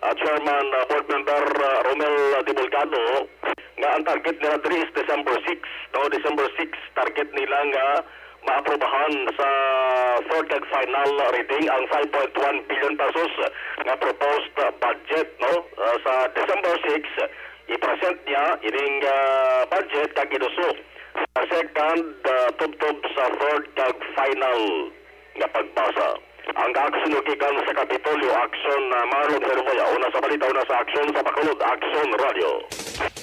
ah, Chairman, ah, Board Member, ah, Romel Divulgado, nga ang target nila diri is December six, no? December six, target nila nga maaprubahan sa third kag final reading ang five point one billion pesos nga proposed, uh, budget, no? Uh, sa December six, i-present niya ining, uh, budget kag inuso sa second, uh, tubtob sa third kag final nga pagbasa. Ang aksyon gikan sa Kapitolyo, Aksyon, uh, Marlon Herboya. Una sa balita, una sa aksyon sa Bacolod, Aksyon Radio.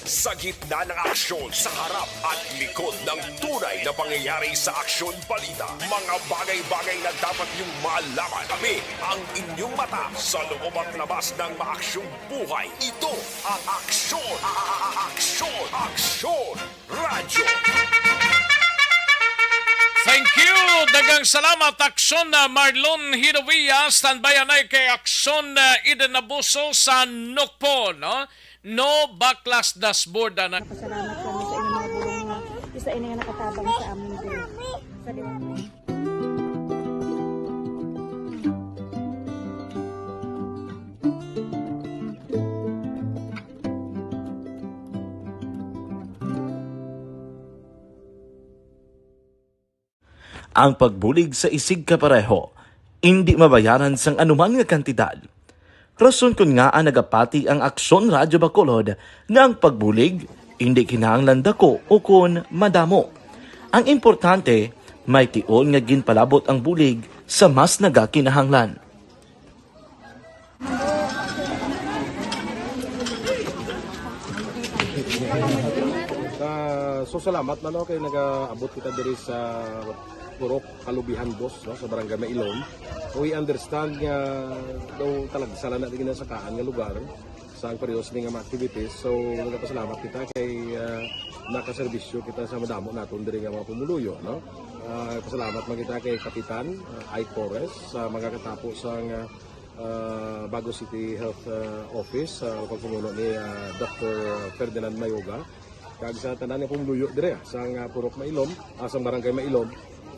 Sa gitna ng aksyon, sa harap at likod ng tunay na pangyayari sa Aksyon Balita, mga bagay-bagay na dapat niyong malaman. Kami ang inyong mata sa loob at labas ng maaksyong buhay. Ito ang Aksyon, a-, a-, a-, Aksyon, Aksyon Radyo. Thank you. Daghang salamat, Aksyon na Marlon Hidovia. Standby anay kay Aksyon na Eden Abuso sa Nokpo, no? No baklas dashboard, ana. Pasalamat kami sa inyong mga bulong nga isa ini nga nakatabang sa amin din. Sa Ang pagbulig sa isigkapareho indi mabayaran sang anuman nga kantidad. Rason kon ngaa nagapati ang Aksyon Radyo Bacolod nga ang pagbulig indi kinahanglan dako ukon madamo. Ang importante, may tion nga ginpalabot ang bulig sa mas nagakinahanglan. Ah, so salamat na, no, kay nagaabot kita diri sa Purok Kalubihan, boss, no, sa Barangay Mailom. We understand nga daw talagsa lang na ginasakaan nga lugar sa ang parehas ni nga mga activities. So nagapasalamat kita kay, ah, nakaserbisyo kita sa madamo naton diri nga mga pumuluyo, no. Ah, pasalamat man kita kay Kapitan, ah, Ike Torres sa mga katapo sa nga, ah, Bago City Health, ah, Office, ah, pagpamuno ni, ah, Doctor Ferdinand Mayoga, kag sa tanan nga pumuluyo dire, ah, sa nga Purok Mailom, ah, sa Barangay Mailom,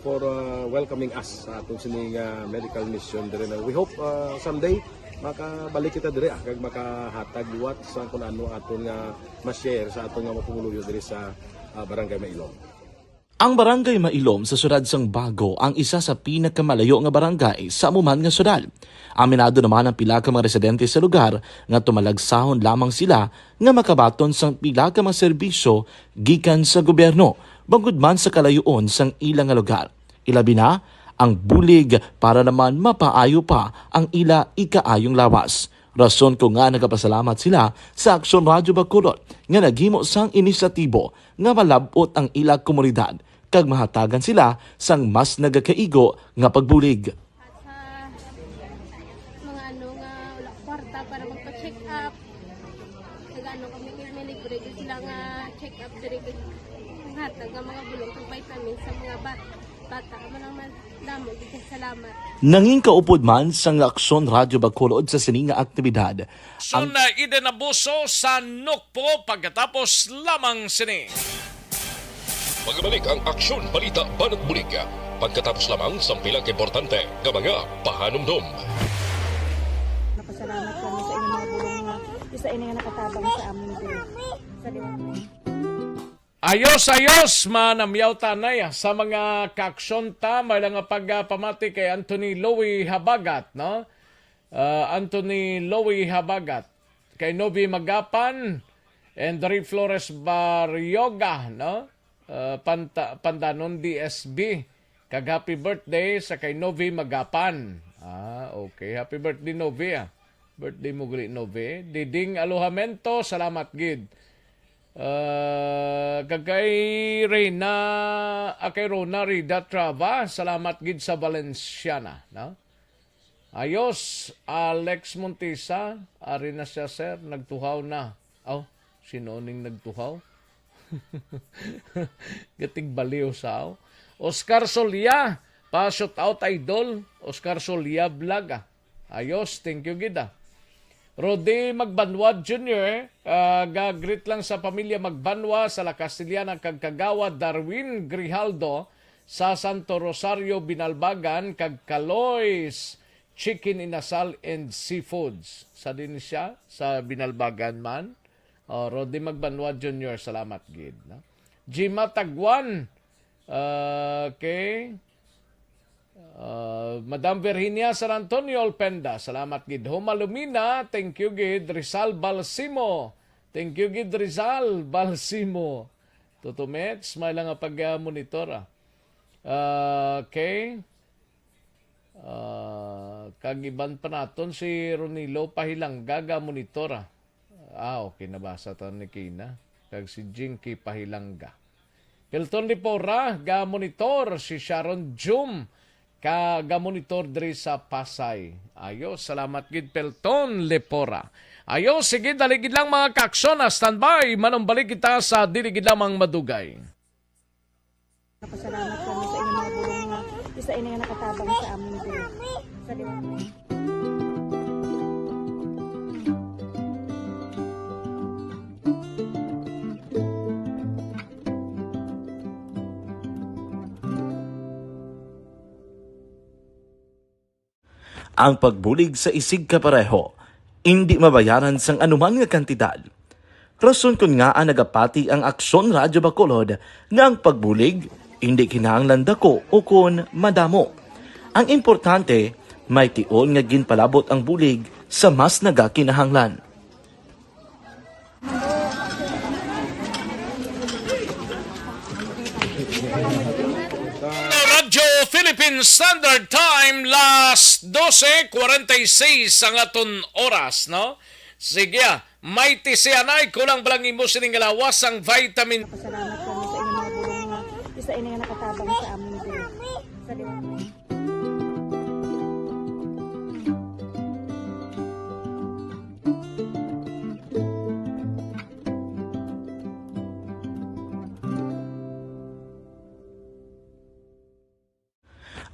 for, ah, welcoming us sa atong sini nga medical mission dire na we hope, ah, someday makabalik kita dire, ah, kag makahatag liwat sa kung ano aton nga ma-share sa aton nga mga pumuluyo dire sa, ah, Barangay Mailom. Ang Barangay Mailom sa siyudad sang Bago ang isa sa pinakamalayo nga barangay sa amo man nga siyudad. Aminado naman ang pila ka mga residente sa lugar nga tumalagsahon lamang sila nga makabaton sang pila ka mga serbisyo gikan sa gobyerno, bangod man sa kalayoon sang ila nga lugar. Ilabi na ang bulig para naman mapaayo pa ang ila ikaayong lawas. Rason ko nga nagapasalamat sila sa Aksyon Radyo Bacolod nga naghimo sang inisyatibo nga malab-ot ang ila komunidad kag mahatagan sila sang mas nagakaigo nga pagbulig. Sa mga ano nga wala kwarta para magpa-check up, nag-ano kami, may libre gid sila nga check up diri, kag hatag nga mga bulong kag vitamins sa mga bat-, bata. Amo lang man, damo gid kay salamat. Nangin kaupod man sang Aksyon Radyo Bacolod sa sini nga aktibidad. Ang Son Eden Abuso sa Nukpo pagkatapos lamang sini. Magbalik ang Aksyon Balita Banat Bulig pagkatapos lamang sang pila ka importante nga mga pahanumdom. Napasalamat kami sa inyong mga bulong nga isa ini nga nakatabang sa amon diri. Sa Ayos, ayos, manamyaw tanay, ah, sa mga kaaksyon ta, may lang nga pagpamati kay Anthony Louie Habagat, no? Ah, Anthony Louie Habagat, kay Novi Magapan, Henry Flores Barrioga, no? Ah, Panta-, Pandanon D S B, kag happy birthday sa kay Novi Magapan. Ah, okay. Happy birthday, Novi, ah. Birthday mo gali, Novi. Diding Alojamento, salamat gid. Ah, kag kay Reyna, ah, kay Rona Rida Trava, salamat gid sa Valenciana, no? Ayos, Alex Montisa, ari na siya, sir, nagtuhaw na. Aw, sino ning nagtuhaw? Gatigbaliw sa, aw. Oscar Solia, pa shout out, idol. Oscar Solia Vlog, ah. Ayos, thank you gid, ah. Rudy Magbanwa Junior, ah, ga-greet lang sa pamilya Magbanwa, sa La Castellana kag Kagawa, Darwin Grijaldo sa Santo Rosario, Binalbagan, kag Kaloy's Chicken Inasal and Seafoods. Sa din siya, sa Binalbagan man. Oh, Rudy Magbanwa Junior, salamat gid, no? Jima Tagwan, ah, okay. Ah, Madam Virginia San Antonio Alpenda, salamat gid. Homa Lumina, thank you gid. Rizal Balsimo, thank you gid, Rizal Balsimo. Tutumets, may lang nga pag-monitor, ah. Ah, okay. Ah, kag iban pa naton si Ronilo Pahilangga ga-monitor, ah. Ah, okay, nabasa ta ni Kina. Kag si Jinky Pahilangga. Pelton Lipora ga-monitor, si Sharon Jum ka ga-monitor diri sa Pasay. Ayo, salamat gid, Pelton Lipora. Ayo, sige, dali gid lang, mga kaaksyon, ah, standby. Manumbalik kita sa dili gid lamang madugay. Napasalamat kami sa inyong mga bulong nga isa ini nga nakatabang sa amon diri. Sa Ang pagbulig sa isigkapareho indi mabayaran sang anuman nga kantidad. Rason kon ngaa nagapati ang Aksyon Radyo Bacolod nga ang pagbulig indi kinahanglan dako ukon madamo. Ang importante, may tion nga ginpalabot ang bulig sa mas nagakinahanglan. Radyo Philippine Standard Time, las doce cuarenta y seis ang aton oras, no? Sige, ah. Mighty si anay, kulang ba lang imo sining lawas ang vitamin? Pasalamat kami sa inyong mga bulong nga isa ini nga nakatabang sa amin diri. Sa liwat.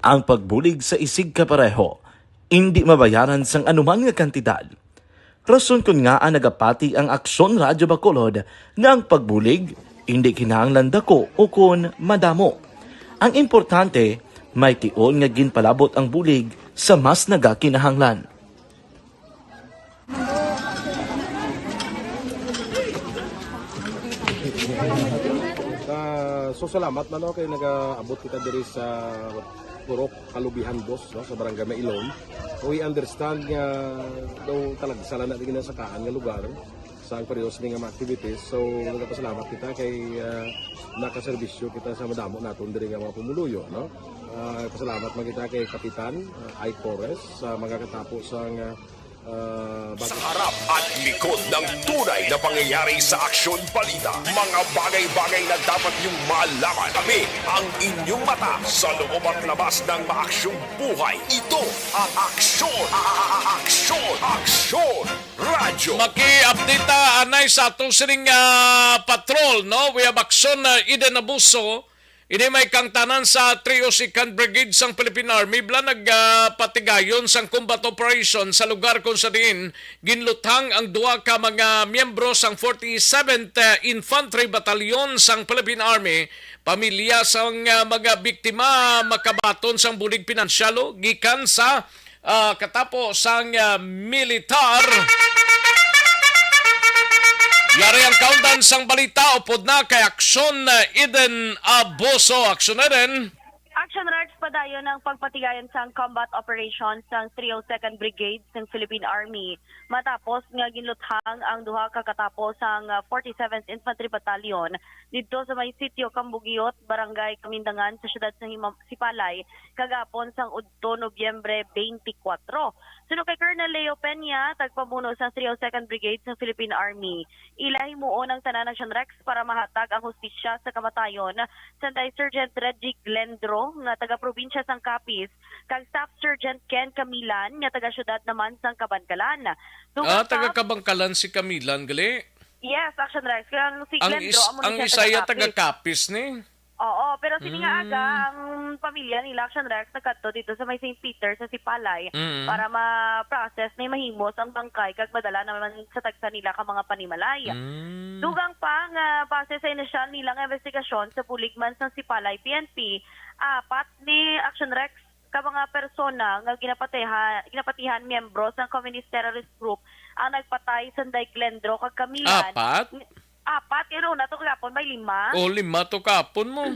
Ang pagbulig sa isigkapareho indi mabayaran sang anuman nga kantidad. Rason kon ngaa nagapati ang Aksyon Radyo Bacolod nga ang pagbulig indi kinahanglan dako ukon madamo. Ang importante, may tion nga ginpalabot ang bulig sa mas nagakinahanglan. Ah, so salamat man, no, kay nagaabot kita diri sa Purok Kalubihan, boss, no, sa Barangay Mailon. We understand nga daw talagsa lang na din sa kaan nga lugar sa ang periodo sini nga mga activities. So, nagapasalamat kita kay, ah, nakaserbisyo kita sa madamo naton diri nga mga pumuluyo, no? Ah, pasalamat man kita kay Kapitan, ah, Ike Torres sa mga katapo sang, ah, ah, bag- Sa harap at likod ng tunay na pangyayari sa Aksyon Balita, mga bagay-bagay na dapat niyong malaman. Kami ang inyong mata sa loob at labas ng maaksyong buhay. Ito ang Aksyon, a-, a-, a-, Aksyon, Aksyon Radyo. Maki-update ta, anay, sa ato sining, ah, patrol, no? We have Aksyon, ah, Eden Abuso. Ini may kangtanan sa three oh second Brigade sang Philippine Army bala nagpatigayon sang combat operation sa lugar kung sa diin ginluthang ang duha ka mga miyembro sang forty-seventh, ah, Infantry Battalion sang Philippine Army. Pamilya sang, ah, mga biktima makabaton sang bulig pinansyal, oh, gikan sa, ah, katapo sang, ah, militar. Yari ang kaundan sang balita upod na kay Aksyon, ah, Eden Abuso. Aksyon, Eden. Action Rex, padayon ang pagpatigayon sang combat operation sang three oh second Brigade sang Philippine Army matapos nga ginluthang ang duha ka katapo sang, ah, forty-seventh Infantry Battalion didto sa may sitio Cambugiot, Barangay Kamindangan, sa siyudad sa Hima-, Sipalay, kagapon sang udto Nobyembre twenty-four. Suno kay Colonel Leo Peña, tagpamuno sang three oh second Brigade sang Philippine Army, ila himuon ang tanan, Action Rex, para mahatag ang hustisya sa kamatayon sanday Sergeant Reggie Glendro nga taga probinsya sang Capiz kag Staff Sergeant Ken Camilan nga taga siyudad naman sang Kabankalan. Dugang Ah, taga pa Kabankalan si Camilan, gali? Yes, Action Rex. Kaya ang si Ang Glendro, is-, amo ni ang siya Isaiah taga taga Capiz. Capiz ni? Oo, pero sini nga aga, Mm. ang pamilya nila, Action Rex, nagkadto dito sa may Saint Peter sa Sipalay Mm. para ma-process ni mahimos ang bangkay kag madala naman sa tagsa nila ka mga panimalay. Mm. Dugang pa nga base sa inisyal nila nga investigasyon sa bulig man sa Sipalay P N P, apat ni Action Rex ka mga persona nga ginapatiha-, ginapatihan miyembro sa Communist Terrorist Group ang nagpatay sanday Glendro kag Camilan. Apat? Apat, pero una to kagapon may lima. Oh, lima to kapon mo.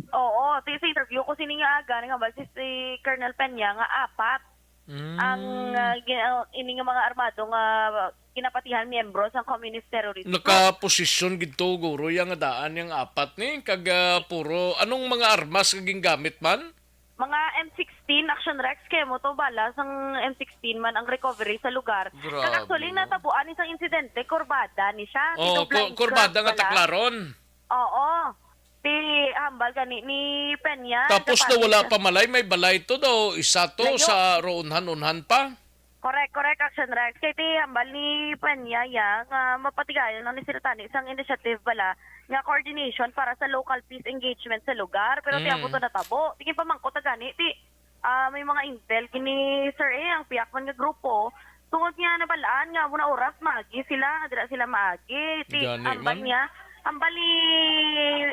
Oo, ti-, sa interview ko sini nga aga, nangambal si, si Colonel Peña nga apat Mm. ang, ah, gi-, ah, ini nga mga armado nga ginapatihan miyembro sa Communist Terrorist Group. Nakaposisyon gid to, guro, yang daan yang apat ni, kag, ah, puro, anong mga armas nga gingamit man? Mga M sixteen, Action Rex, kay mo to bala sang M sixteen man ang recovery sa lugar. Grabe, Kag actually, no? natabuan ni sang insidente, kurbada ni siya. Oh, Dito ku-, blind kurbada spot nga pala. taklaron. Oo. Ti hambal gani ni Peña, Tapos na kapatid wala siya. pa malay, may balay to daw, isa to Layo. sa roonhan-unhan pa. Correct, correct, Action Rex. Kay ti hambal ni Peña ya nga mapatigayon lang ni sila tani sang initiative bala nga coordination para sa local peace engagement sa lugar. Pero ti Mm. amo to natabo. Tingin pamangkot na gani, ti, ah, may mga intel gini, sir, eh, ang piyak man nga grupo. Tungod nga nabalaan nga amo na oras maagi sila, dira sila maagi. Ti Gani hambal man. niya, hambal ni,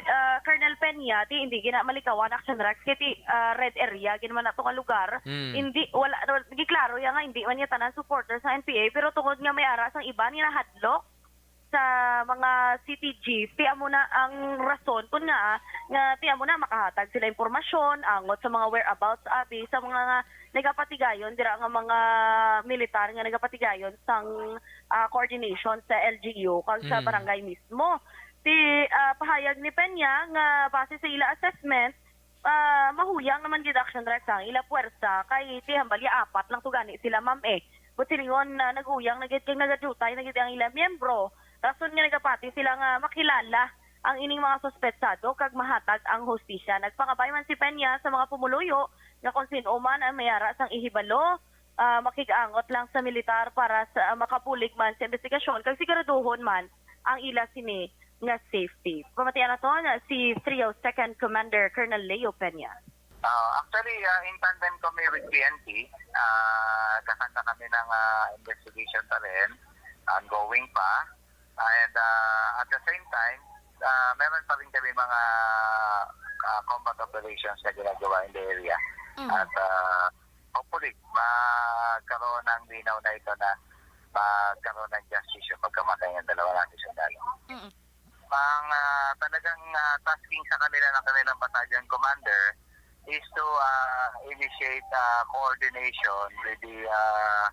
ah, Colonel Peña, ti hindi gina malikawan, Action Rex, kay ti, ah, red area gid man ato nga lugar. Mm. Hindi, wala, wala, giklaro ya nga hindi man niya tanan supporters sa N P A, pero tungod nga may ara sang iban nga nahadlok sa mga C T Gs, ti amo na ang rason kun nga, nga ti amo na makahatag sila impormasyon angot sa mga whereabouts abi sa mga nagapatigayon dira nga mga militar nga nagapatigayon sang, ah, coordination sa L G U kag sa Mm. barangay mismo. Ti, ah, pahayag ni Peña nga base sa ila assessment, ah, mahuyang naman gid, Action Rex, ang ila puwersa kay ti hambal ya apat lang to gani sila, ma'am, eh. Buot silingon, ah, nag-uyang na gid kag nagadutay na gid ang ilang miyembro, rason nga nagapati sila nga makilala ang ining mga suspetsado kag mahatag ang hustisya. Nagpangabay man si Peña sa mga pumuluyo nga kon sin-o man ang may ara sang ihibalo, ah, makig-angot lang sa militar para sa, ah, makabulig man sa imbestigasyon kag siguraduhon man ang ila sini nga safety. Pamatian naton si Trio Second Commander Colonel Leo Peña. Ah, actually, ah, in tandem kami with P N P, ah, kakanta kami ng, ah, investigation pa rin, ongoing pa. And, ah, at the same time, ah, meron pa rin kami mga, ah, combat operations na ginagawa in the area. Mhm. At, ah, hopefully, magkaroon ng linaw na ito na magkaroon ng justice yung pagkamatay ng dalawa natin sundalo. Mm. Ang, ah, talagang, ah, tasking sa kanila ng kanilang battalion commander is to, ah, initiate, ah, coordination with the, ah,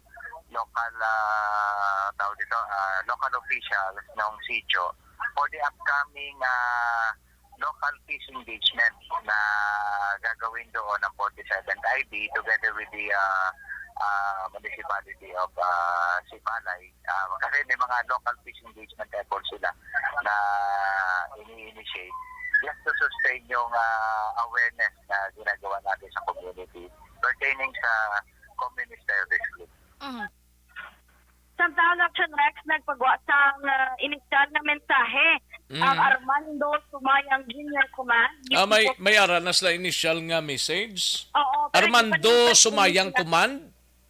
local, ah, tawag dito, ah, local officials ng sitio for the upcoming, ah, local peace engagement na gagawin doon ng forty-seventh I B together with the, ah, ah, municipality of, ah, Sipalay. Ah, kasi may mga local peace engagement efforts sila na ini-initiate just to sustain yung, ah, awareness na ginagawa natin sa community pertaining sa communist terrorist group. Mhm. Samtang Action Rex nagpagwa sang, ah, inisyal nga mensahe ang Mm. Armando Sumayang Junior Command, Ah, may, Yuki may ara na sila initial nga message. Oo, pero hindi pa Armando nila Sumayang Command?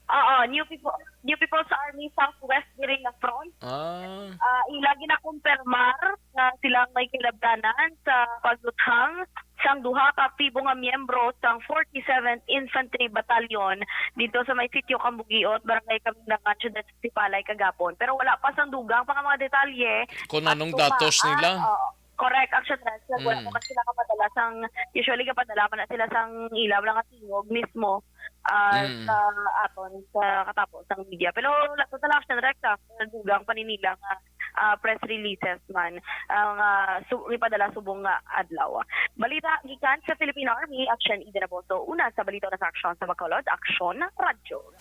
Oo, New People, New People's Army Southwest Guerrilla Front. Ah. Ah, ila ginakumpirmar nga silang may kilabtanan sa pagluthang sang duha ka aktibo nga miyembro sang forty-seventh Infantry Battalion dito sa may Sitio Kambugiot, Barangay Kamindangan, Siyudad sa Sipalay kagapon. Pero wala pa sang dugang pa nga mga detalye. Kung anong At kung datos maa-, nila? Oo. Correct, Action Reds. Wala Mm. pa man sila kapadala sang, usually kapadala man na sila sang ila nga tingog mismo, ah, Mm. sa aton, sa katapo sang media. Pero wala pa sila, Action Reds, ah, dugang pa ni nila nga, ah, press releases man ang, ah, su-, ipadala subong nga adlaw. Balita gikan sa Philippine Army, Action Eden Aposo. Una sa balita na sa aksyon sa Bacolod, Aksyon Radyo.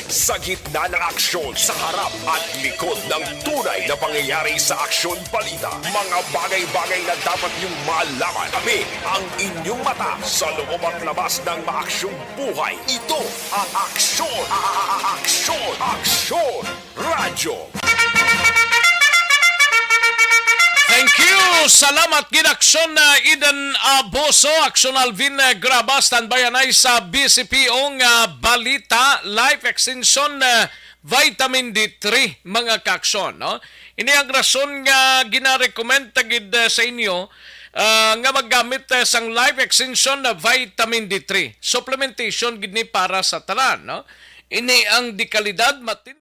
Sa gitna ng aksyon, sa harap at likod ng tunay na pangyayari sa Aksyon Balita, mga bagay-bagay na dapat niyong malaman. Kami ang inyong mata sa loob at labas ng maaksyong buhay. Ito ang Aksyon, a-, a-, a-, Aksyon, Aksyon Radyo. Thank you. Salamat gid, Aksyon, uh, Eden Abuso, Aksyon Alvin, uh, Graba, standby anay sa B C P O nga balita, life extension, uh, vitamin D three, mga kaaksyon, no? Ini ang rason nga ginarekomend ta gid, uh, sa inyo, uh, nga maggamit, uh, sang life extension na vitamin D three. Supplementation gid ni para sa tanan, no? Ini ang dekalidad, matin-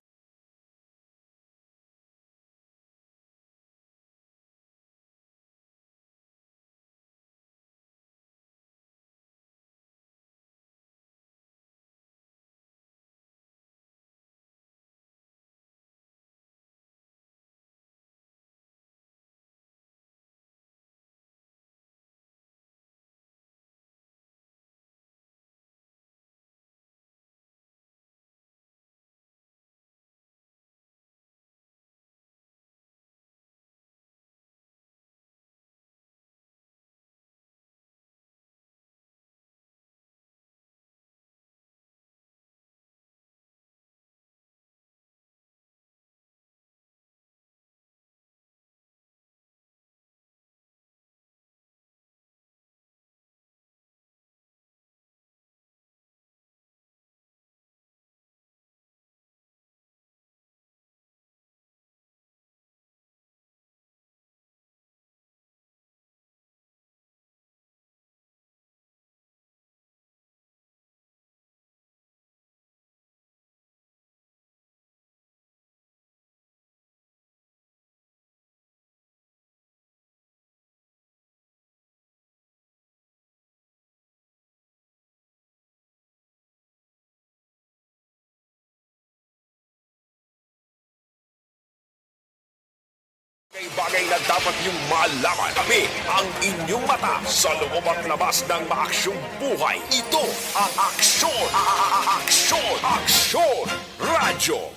May bagay na dapat niyong malaman. Kami ang inyong mata sa loob at labas ng maaksyong buhay. Ito ang Aksyon! A-, a-, a-, Aksyon! Aksyon! Radyo!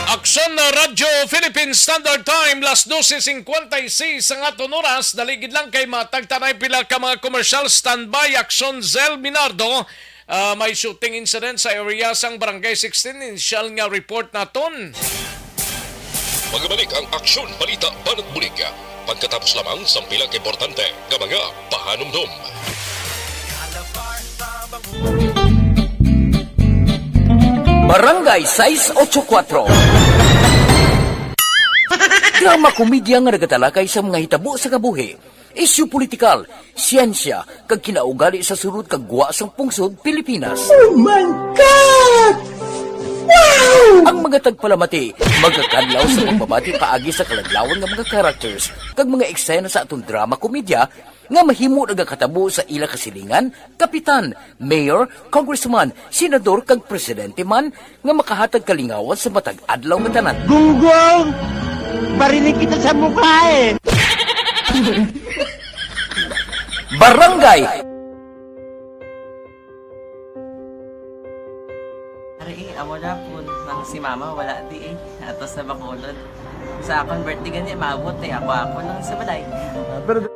Aksyon na Radyo Philippine Standard Time, las doce cincuenta y seis ang aton oras. Daligid lang kay matagtanay pila ka mga commercial. Standby, Aksyon Zell Minardo. Ah, may shooting incident sa area sang Barangay sixteen. Initial nga report naton. Magabalik ang Aksyon, Balita, Banat Bulig, pagkatapos lamang sang pila ka importante nga mga pahanumdom. Barangay sais ocho kuatro. Drama komedya nga nagatalakay sa mga hitabo sa kabuhi, isyu politikal, siyensya, kag kinaugali sa sulod kag gwa sang pungsod Pilipinas. Oh my God! Wow! Ang mga tagpalamati magakadlaw sa pagbabati paagi sa kaladlawan nga mga characters kag mga eksena sa aton drama komedya nga mahimo nagakatabo sa ila kasilingan, kapitan, mayor, congressman, senador, kag presidente man nga makahatag kalingawan sa matag adlaw nga tanan. Gunggong! Barili kita sa mukha eh! Barangay. Ari eh, amo na po nang si mama wala di eh. Ato sa Bacolod. Sa akong birthday gani, maabot eh. Ako-ako lang sa balay. Ah, pero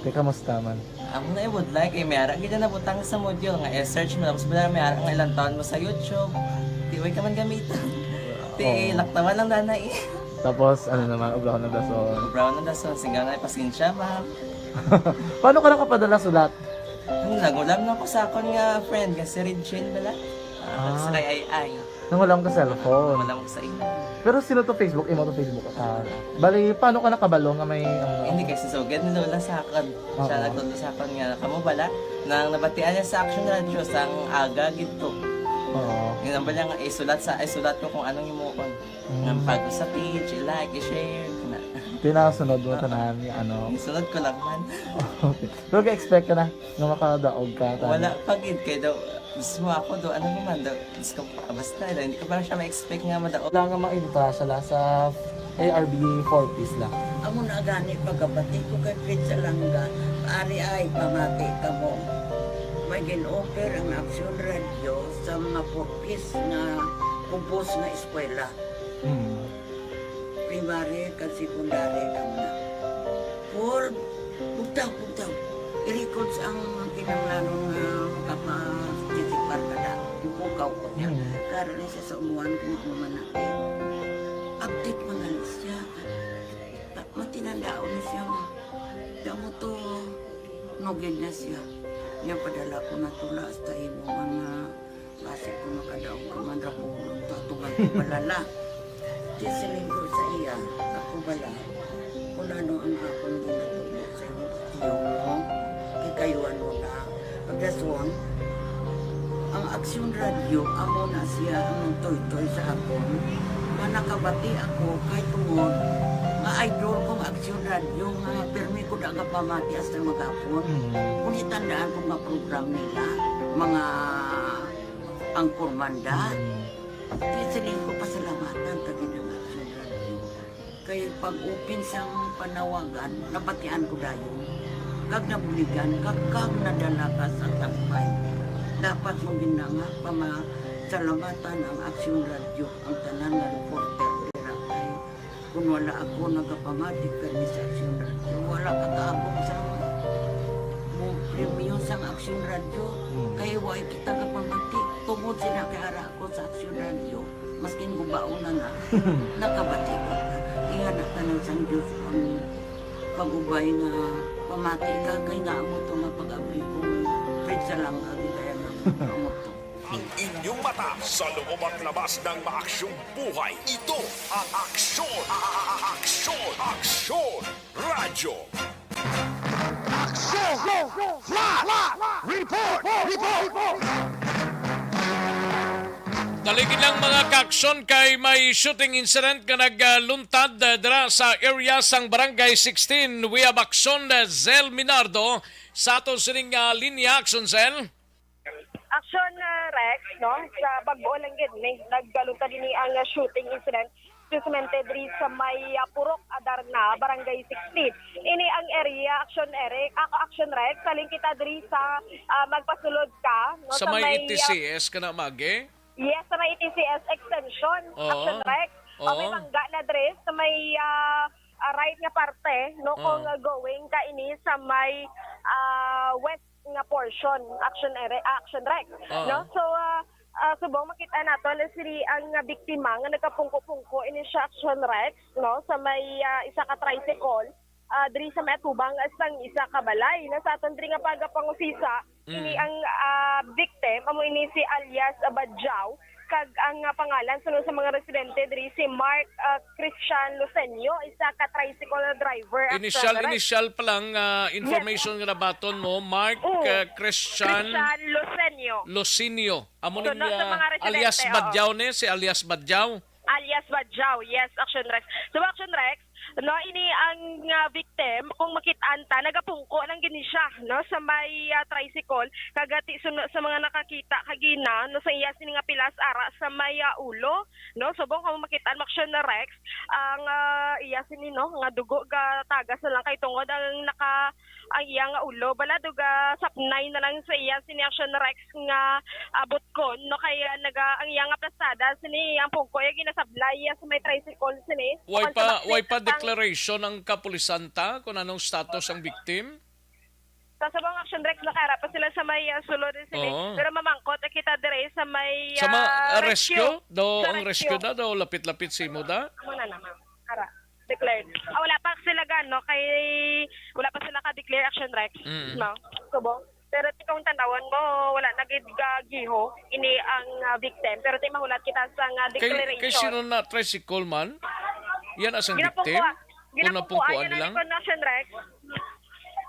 Te, kamusta man? Amo na ibudlay kay may ara gid na nabutang sa module nga i-search mo, tapos bala may ara nga ilang taon mo sa YouTube. Di way ka man gamiton. Ti Oo. Laktawan lang dana eh. Tapos, ano naman, ubrahon ng dason. Ubrahon ng dason, singgaw na pasensya, ma'am. Paano ka nakapadala sulat? Hmm, nagulam na ko sa akon nga friend nga si Regine bala. Ah, Ah. Sa kay Ay Ay. Nangulam ka cellphone. Wala mo sa imo. Pero sino to Facebook? Imo to Facebook? Ah, bali, paano ka nakabalo nga may, ano? Hindi, kay si Sugad ni Lola sa akon. Siya Oo. Nagtudlo sa akon nga, kamo bala, nang nabatian niya sa Action Radio, sang aga gid to. Oo. Yun ang bala nga, isulat sa, isulat ko kung anong imuon. Mm. Nga pag sa page, i-like, i-share, na. Tinasunod mo Oo. Tanan, ano? Isunod ko lang man. Okay. Pero ga-expect ka na nga makadaog ka, tanan? Wala pa gid, kay daw, mismo ako daw, ano naman daw, Diyos ko, ah, basta, hindi ko pa siya ma-expect nga madaog. Wala nga ma-invite siya la sa A R B four Ps la. Amo na gani pagkabati ko kay Fred Salanga, ari ay pamati kamo. May gin-offer ang Action Radio sa mga four Ps nga kubos nga eskwela. Hmm. Primary kag secondary kamo na. Paul, bugtaw, bugtaw. I-records ang kinahanglanon nga makaparticipar ka na. Ipukaw ko niya. Mm. Karon ni siya sa umuan kung ano man natin. Update man gani siya. Ta-, matinandaon ni siya nga. Damo to, nugid na siya. Niya padala ko na tula hasta imo nga Basi kung makadaog ka man ra pulong, tatugan ko bala la. Di siling ko sa iya, ako bala, kung ano ang akong ginatubo sa imo, tiyo mo, kay kayuan mo na. Pagkaswang, ang Aksyon Radio, amo na siya ang nagtoytoy sa akon. Nga nakabati ako, kay tungod, nga idol kong Aksyon Radio, nga pirmi ko da nga pamati hasta maghapon. Mm. Kung itandaan ko nga program nila, mga Anchorman da. Mm. Di siling ko pasalamatan ta gid ang Action Radio. Kay pag-open sang panawagan, nabatian ko dayon. Kag nabuligan, kag, kag nadala ka sa tampay. Dapat mo gid na nga pamasalamatan ang Action Radio, ang tanan nga reporter dira kay Kung wala ako nagapamati kay Miss Action Radio, wala ka kaabot sa mo premyo sang Action Radio. Mm. Kay wala kita kapamati. Tungod sila kay ara ako sa Action Radio, maskin gubaon na na, nakabati ko. Iya na tanan sang Diyos ang pag-ubay nga pamati ka kay nga amo to nga pag-abli ko. Pizza lang, ah, di kaya nga. Ang inyong mata sa loob at labas ng maaksyong buhay. Ito ang aksyon, a- a- a- aksyon, aksyon, radyo. Aksyon! Flash! Report! Report! Dali gid lang, mga kaaksyon, kay may shooting incident nga nagluntad, ah, dira sa area sang Barangay sixteen. We have aksyon, ah, Zel Minardo sa aton sining, ah, linya. Aksyon, Zel. Aksyon, ah, Rex, no? Sa bag-o lang gid ni nagkaluntad ini ang, ah, shooting incident, precisamente diri sa may, ah, Purok Adarna, Barangay sixteen. Ini ang area, Aksyon Eric, ah, Aksyon Rex, halin kita diri sa, ah, magpasulod ka, no? Sa may ah, E T C S ka na, Mage? Yes, sa may E T C S extension, Oo. Aksyon Rex. O, may Oo. mangga na diri sa may, ah, ah, right nga parte, no? Kung, Oo. ah, going ka ini sa may, ah, west nga portion, Aksyon Ere-, Aksyon Rex, Oo. no? So, ah, ah, subong makita nato na sini ang, ah, biktima nga nagkapungko-pungko ini siya, Aksyon Rex, no? Sa may, ah, isa ka tricycle, ah, diri sa may atubang sang isa ka balay. Na sa aton diri nga pagapangusisa, ini Mm. ang, ah, victim, amo ini si alias Badjaw, kag ang, ah, pangalan suno sa mga residente diri si Mark, ah, Christian Lucenio, isa ka tricycle driver. Initial, Aksyon Rex. Initial pa lang, ah, information nga nabaton mo, Mark, Oo. ah, Christian Christian Lucenio. Lucenio. Amo So, ning, no, sa ah, mga residente, alias oo. Badyaw ni, si alias Badyaw. Alias Badjaw, yes, Aksyon Rex. So, Aksyon Rex, no, ini ang, ah, victim, kung makitaan ta, nagapungko lang gini siya, no, sa may, ah, tricycle, kagati suno sa mga nakakita kagina, no, sa iya sini nga pilas ara sa may, ah, ulo, no, subong kung makitaan mo, Aksyon Rex, ang, ah, iya sini, no, nga dugo gatagas na lang kay tungod ang naka ang iya nga ulo. Bala, duga sapnay na lang sa iya sini Aksyon Rex nga, ah, butkon, no, kay, ah, naga ang iya nga plastada sini ang pungko iya ginasablay iya sa may tricycle sini. Way Kung pa, sa way pa ang declaration ang kapulisan ta kung anong status ang victim? Sa subong Aksyon Rex, nakaara pa sila sa may, ah, sulod sini. Oo. Pero mamangkot kita dire sa may, Sa ma- ah, ah, rescue? Do Sa ang rescue rescue. Da, do lapit-lapit simo Da? Amo na naman. Ara, declared. Ah, wala pa sila gano kay wala pa sila ka-declare, Aksyon Rex. Mm. No? Subong. Pero ti kung tanawon mo, wala na gid gagiho ini ang, ah, victim. Pero ti mahulat kita sa nga Kay, declaration. Kay sino na, tricycle man? Yan as ang victim? Ginapungkuan. Kung napungkuan Ginapungkuan niya lang? Ko na siya, Rex.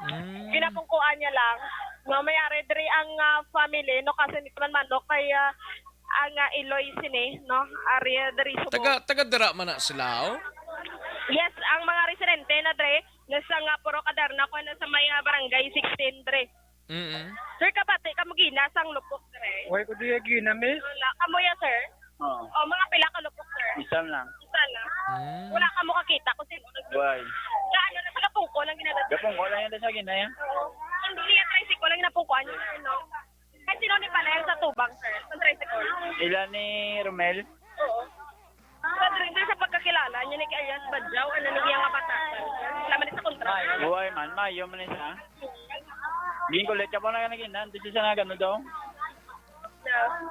Mm. Ginapungkuan niya lang. No, may ari diri ang, ah, family, no, kasi ni man manok kay, ah, ang, ah, Iloy sini, no? Ari diri Subo. Taga, taga dira man na sila, oh? Yes, ang mga residente na dre, nasa nga Purok Adarna ko na sa may, ah, barangay sixteen dre. Mm. Sir, kabati ka mo gina sang lupok dre? Way ko diya gina, miss. Wala. Kamo ya, sir? Oo. O, mga pila ka lupok, sir? Isa lang. Isa lang. Mm. Wala ka mo kakita kung sino nag- Way. Gaano na sa kapungko lang ginadala? Gapungko lang yan sa gina, ya. Hindi niya tricycle lang ginapungkuan niya, sir, no? Kay sino ni pala yung sa tubang, sir? Sa tricycle? Ila ni Romel? Oo. Sa drin sa pagkakilala niya ni kay alias Badyaw, ano ni iya nga bata? Wala man sa kontra. Buhay man, mayo man siya. Ginkulit ka po na kanagina. Dito siya na gano daw.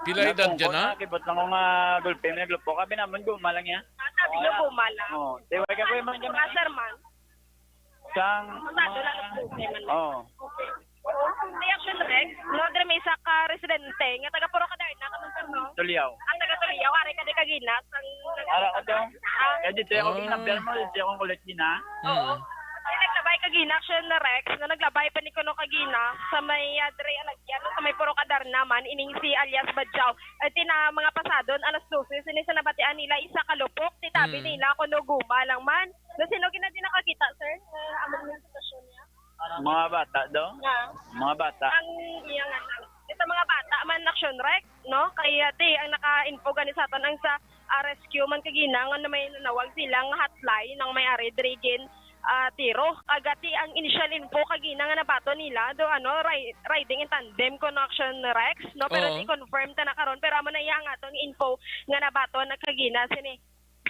Pila edad dyan, ha? Kibot lang ko nga gulpi, may glupo ka. Binamon, guma lang niya. Sabi niyo, guma lang. Oo. Tiwag ka po yung mga Mga sir man. Sang... Pasado lang ang gulpi man. Oo. Reaction, Rex. No, dre may isa ka residente nga taga Purok Adarna ka man, sir, no? Tuliyaw. Ang taga Tuliyaw, ari ka di kagina sang... Ara ko to. Ah, Eh, dito ako Ah. ginabyan mo, dito akong kulit gina. oo. Mm. Ay, naglabay kagina, action na Rex, no, naglabay pa ni kuno kagina sa may, ah, dre alagyan, no, sa may Purok Adarna man, ining si alias Badyaw. Ay, tina mga pasadon, alas dose, sini sa nabatian nila, isa ka lupok, titabi Mm. nila kuno guma lang man. No, sino gina di nakakita, sir? Ah, amo yung sitwasyon niya? Mga bata daw. Nga. Mga bata. Ang iya nga lang. Ito mga bata man, action Rex, no? Kaya di, ang naka-info gani sa aton, ang sa, ah, rescue man kagina nga na may nanawag sila nga hotline ang may ari diri gin, ah, tiro. Kagati ang initial info kagina nga nabaton nila do, ano, ri-, riding in tandem ko no, action Rex, no? Pero Oo. Di confirm ta na karon, pero amo na iya ang aton info nga nabaton na kagina sini.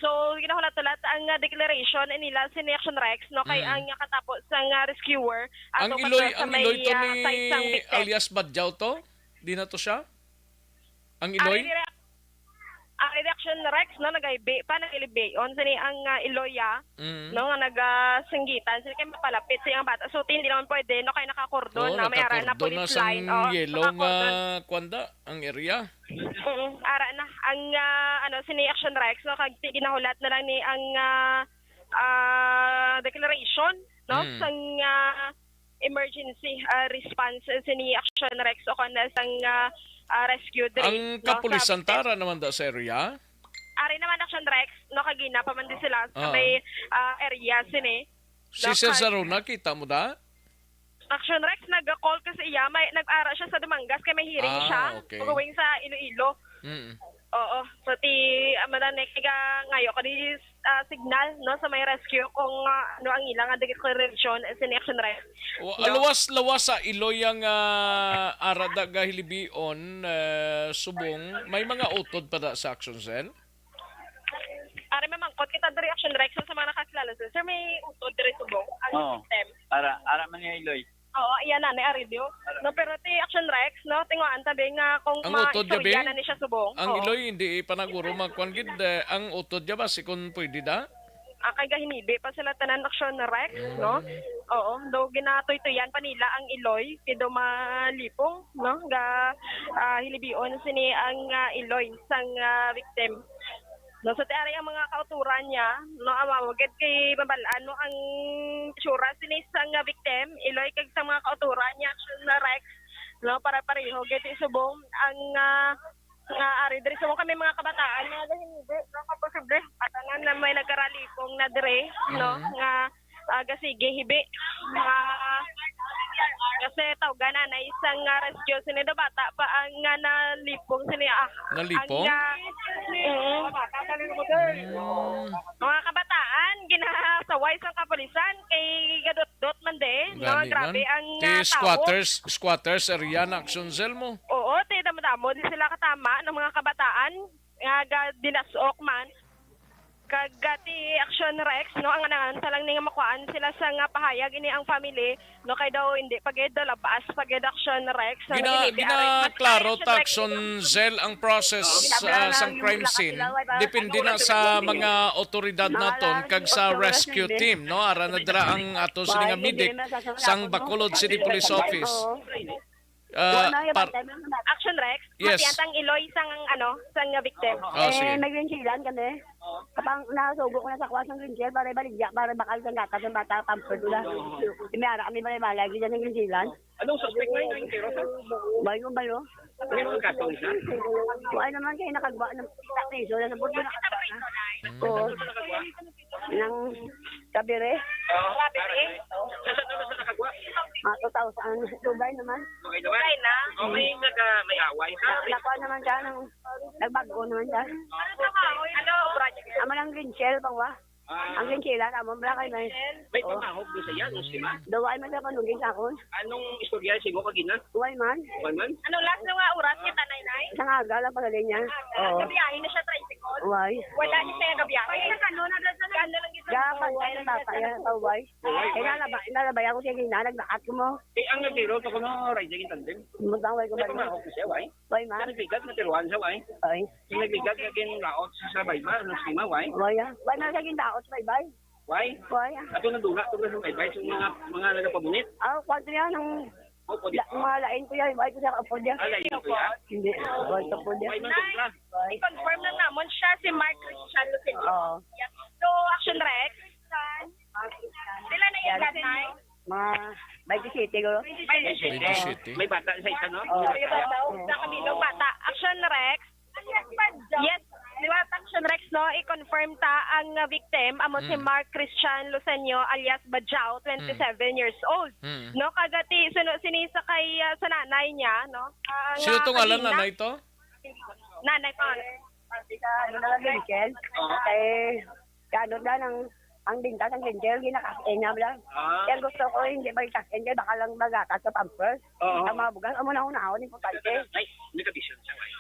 So, ginahulat-hulat ang, ah, declaration nila sini, action Rex, no? Kay Mm. Ang, ah, katapo sa nga rescuer, Ang ato pa Iloy, to sa ang may, Iloy to ah, ni side sang victim. Alias Badyaw to? Di na to siya? Ang Ari Iloy? nila, Ang reaction, Rex, no, nagaibi pa, nagilibion sini ang, ah, Iloya, Mm. no, nga nagasinggitan sila kay mapalapit sa iyang bata. So, hindi naman pwede, no, kay nakakordon Oo, na may ara na nakakordon na police sang line. Oo, yellow nga nakakordon. Kwanda, ang area. Mm, ara na ang, ah, ano, sini Action Rex, no, kag ti-, ginahulat na lang ni ang, ah, ah, declaration, no, Mm. sang, ah, emergency, ah, response, eh, sini Action Rex o kon sang, ah, ah, rescue diri, Ang no, sa kapulisan, Victim. Tara naman da sa area? Ari naman Action Rex, no, kagina pa man di sila sa Ah. may, ah, area sini. Si No, Sir kag- Saruna, kita mo da? Action Rex, nag-call ka sa iya, may, nag-ara siya sa Dumangas, kay may hearing Ah, siya, okay. Going sa Iloilo. Mm. Oo. So, ti, ah, madali, kaya ngayo, kadi, ah, signal, no, sa may rescue kung, ah, ano ang ilang nga declaration, eh, sini Action Rex. O, No? Lawas, lawas sa Iloy ang, ah, ara da gahilibion, eh, subong, may mga utod pa da sa Action Cell? Ari, mamangkot kita diri, Action Rex, sa mga nakakilala, sir. Sir, may utod diri subong, ang Oo. System. Ara, ara man niya, Iloy. Oo, iya na, ni Aridio. No, pero ti Action Rex, no, tinguhaan tabi nga kung Ang utod niya, maistorya be? Na ni siya subong. Ang Oo. Iloy, hindi panaguro, magkuan gid, eh, ang utod niya ba, si kung pwede da? Ah, kay gahinibi pa sila tanan, Action Rex, no? Mm. Oo, do ginatuytuyan pa nila ang Iloy, kay do malipong, no? Ga, ah, hilibion sini ang, ah, Iloy sang, ah, victim. No, so ti ari ang mga kauturan niya, no, awa, wagid kay mabal-an, no, ang itsura sini sang, ah, victim, Iloy, kag sa mga kauturan niya, Action Rex, no, para pareho gid ti subong ang, ah, nga ari diri subong kami mga kabataan nga hindi, no, posible. Patanan na may nagkaralipong na diri, no, Mm. nga, ah, gasige hibi. Ah, kasi tawgan na na isang, ah, rescue sini do bata pa ang nga nalipong sini, ah. Nalipong? Ang, ah, mm. Mm. Mga kabataan, ginasaway sa kapulisan kay gadot-dot man din, no? Gani man. Grabe ang, ah, tawo. Ti squatters, squatters area na Action Cell mo. Oo, ti damo-damo di sila katama ng mga kabataan nga ga-, dinasok man. Kag, ah, ti Action Rex, no, ang nangan sa lang ni nga makuhaan sila sa nga pahayag ini ang family, no, kay daw hindi pa gid, daw labas pa gid Action Rex, no, Gina-, hindi, ginaklaro ari, ta Action Rex, Cell ang process, ah, sang crime scene. Depende na sa mga otoridad naton kag sa rescue team, no? Ara na dira ang ato sini nga medic sang Bacolod City Police Office. Ah, Ano yung par- part-time mo? Action Rex, Yes. Mapiat ang Iloy sang, ano, sang victim. Oh, Eh, sige. May green chili kami. Kapang nasugo ko na sa kuha sang green chili para baligya, para bakal sang gatas ng bata, pamper ko na. Si Miara kami balay-balay, gid ang green chili. Anong suspect na yun? Yung tiro, sir? Bayo, bayo. May mga kaso, sir? Kuha naman kayo nakagwa ng piso na sa buto na. Mm. Oo. Nang Kabire. Oo, Kabire. Sa, sa, sa, sa nakagwa? Mga two thousand. Dubai naman. Okay naman. Dubai na. Okay, nag, ah, may away, ha? Nakuha naman siya ng, nagbago naman siya. Ano trabaho? Ano, project? Amo lang green shell, pangwa. Ah. Ang green shell, amo, wala kayo na eh. May Oo. Pamahog doon sa yan, Muslima? Dawa ay man siya panugin sa akon. Anong istorya, sigo ka gina? Why man? Why man? Anong last nga oras kita, Nay, Nay? Isang aga lang pagaling niya. Oo. Nagkabiyahe na siya, tricycle? Why? Wala niya siya nagkabiyahe. Ay, sa kano, nagdala sa kano lang gid. Ga, pantay ng bata niya, sa why? Why, Eh, why? Nalaba-, nalabay ako siya, gina, naglaat ko mo. Eh, ang nagtiro, sa kuno, riding in tandem? Mutang, why ko May ba? Pamahog na siya, why? Why, ma? Sa nagligad, natiruan siya, why? Ay. Sa nagligad, naging laot sa, sa bayba, ano, sima, why? Why, ah? Why na siya gindaot sa baybay? Why? Why, ah? Ato nang dula, to sa baybay, sa mga, mga nagapabunit. Ah, kwanto yan, ang Oh, pwede la-, pa. Mga lain ko yan, why ko siya kapod yan? Ah, lain ko yan? Hindi, why ko po yan? Why man to, bra? I-confirm na namon siya si Mark Christian Lucilio. Oo. Yeah. So, Action Rex, sila na yung Yan. Tatay. Mga twenty-seven siguro. Twenty-seven. Twenty-seven. May bata sa isa, no? Oo. Sa kabilog bata. Action Rex. Yes, di ba, Action Rex, no? I-confirm ta ang, uh, victim, amo si Mm. Mark Christian Lucenio alias Bajao, twenty-seven Mm. years old. Mm. No, kagati, suno sini sa kay, uh, sa nanay niya, no? Ah, Sino nga tong ngalan, kagina. Nanay to? Nanay pa. Ano na lang, Michelle? Oo. Eh, Kano na lang ang binta sang ginger, ginakas-in niya lang. Ah. Kaya gusto ko, hindi magkakas-in, kaya baka lang magatas sa pampers. Oo. Ang mga bugas, amo na hunahon, importante. Ay, may kabisyon siya, ay.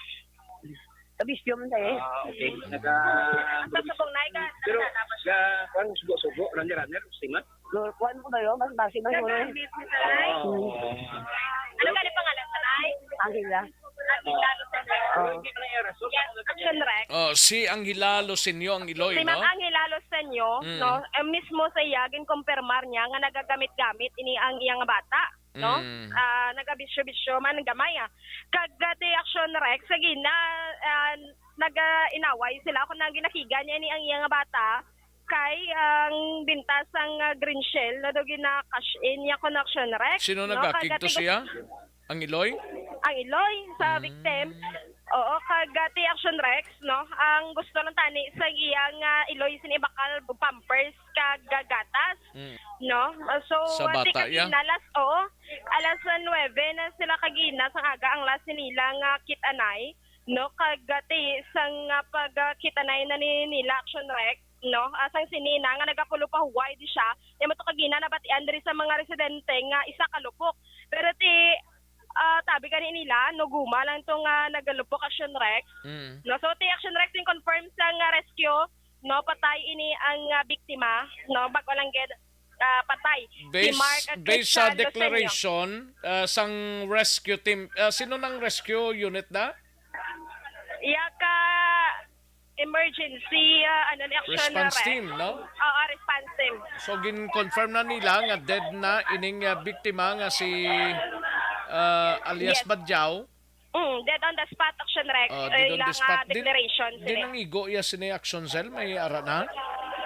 Kabisyo man tayo. Ah, okay. Naga-, Sa subong na, ika-, Pero, ga-, kuwan, sugo-sugo, runner-runner, sima? Kuwan ko ba yun? Mas basi man yun. Oo. Ano ka ni pangalan, Tanay? Angela. Angela, Tanay. Oh. Yes, Action Rex. Oh, si Angela Losenyo ang Iloy, Si Ma'am no? Angela Losenyo, Mm. no, eh, mismo sa iya, ginkumpirmar niya nga nagagamit-gamit ini ang iyang bata, no? Mm. Ah, nagabisyo-bisyo man gamay, ah. Kag, ah, ti Action Rex, sa gina, ah, nag-inaway sila kung nang ginakiga niya ini ang iyang bata kay ang binta sang, ah, Green Shell na daw gina-cash in niya kon Action Rex, Sino no? Kag nagakig to ati siya? Ang Iloy? Ang Iloy sa Mm. victim. Oo, kag, ah, ti Action Rex, no? Ang gusto lang tani sa iyang, ah, Iloy sini bakal, pampers, kag gatas, Mm. no? So, Sa ati bata, ya? kagina, last, oo, alas nuebe na sila kagina sang aga ang last nila nga kit-anay, no? Kag, ah, ti sang, ah, pag, ah, kit-anay na ni nila Action Rex, no? Ah, sang sini na nga nagapulo pa huway di siya, imo to kagina nabatian diri sa mga residente nga isa ka lupok. Pero ti, ah, tabi gani nila, no, guma lang to nga nagalupok Action Rex. Mm. No, so ti Action Rex in confirm sa nga rescue, no, patay ini ang, ah, biktima, no, bag-o lang gid, ah, patay. Si Based, Mark based sa Christian Loseño. declaration, ah, sang rescue team, ah, sino nang rescue unit na? Iya ka emergency, ah, ano ni, action Response ref. team, no? Oo, response team. So, gin-confirm na nila nga dead na ining, ah, biktima nga si, ah, alias Yes. Badyaw. Mm, dead on the spot, action ref. Ah, dead Eh, on the ilang, spot. ah, Din, declaration din sila. Ang igo iya sini action cell, may ara na?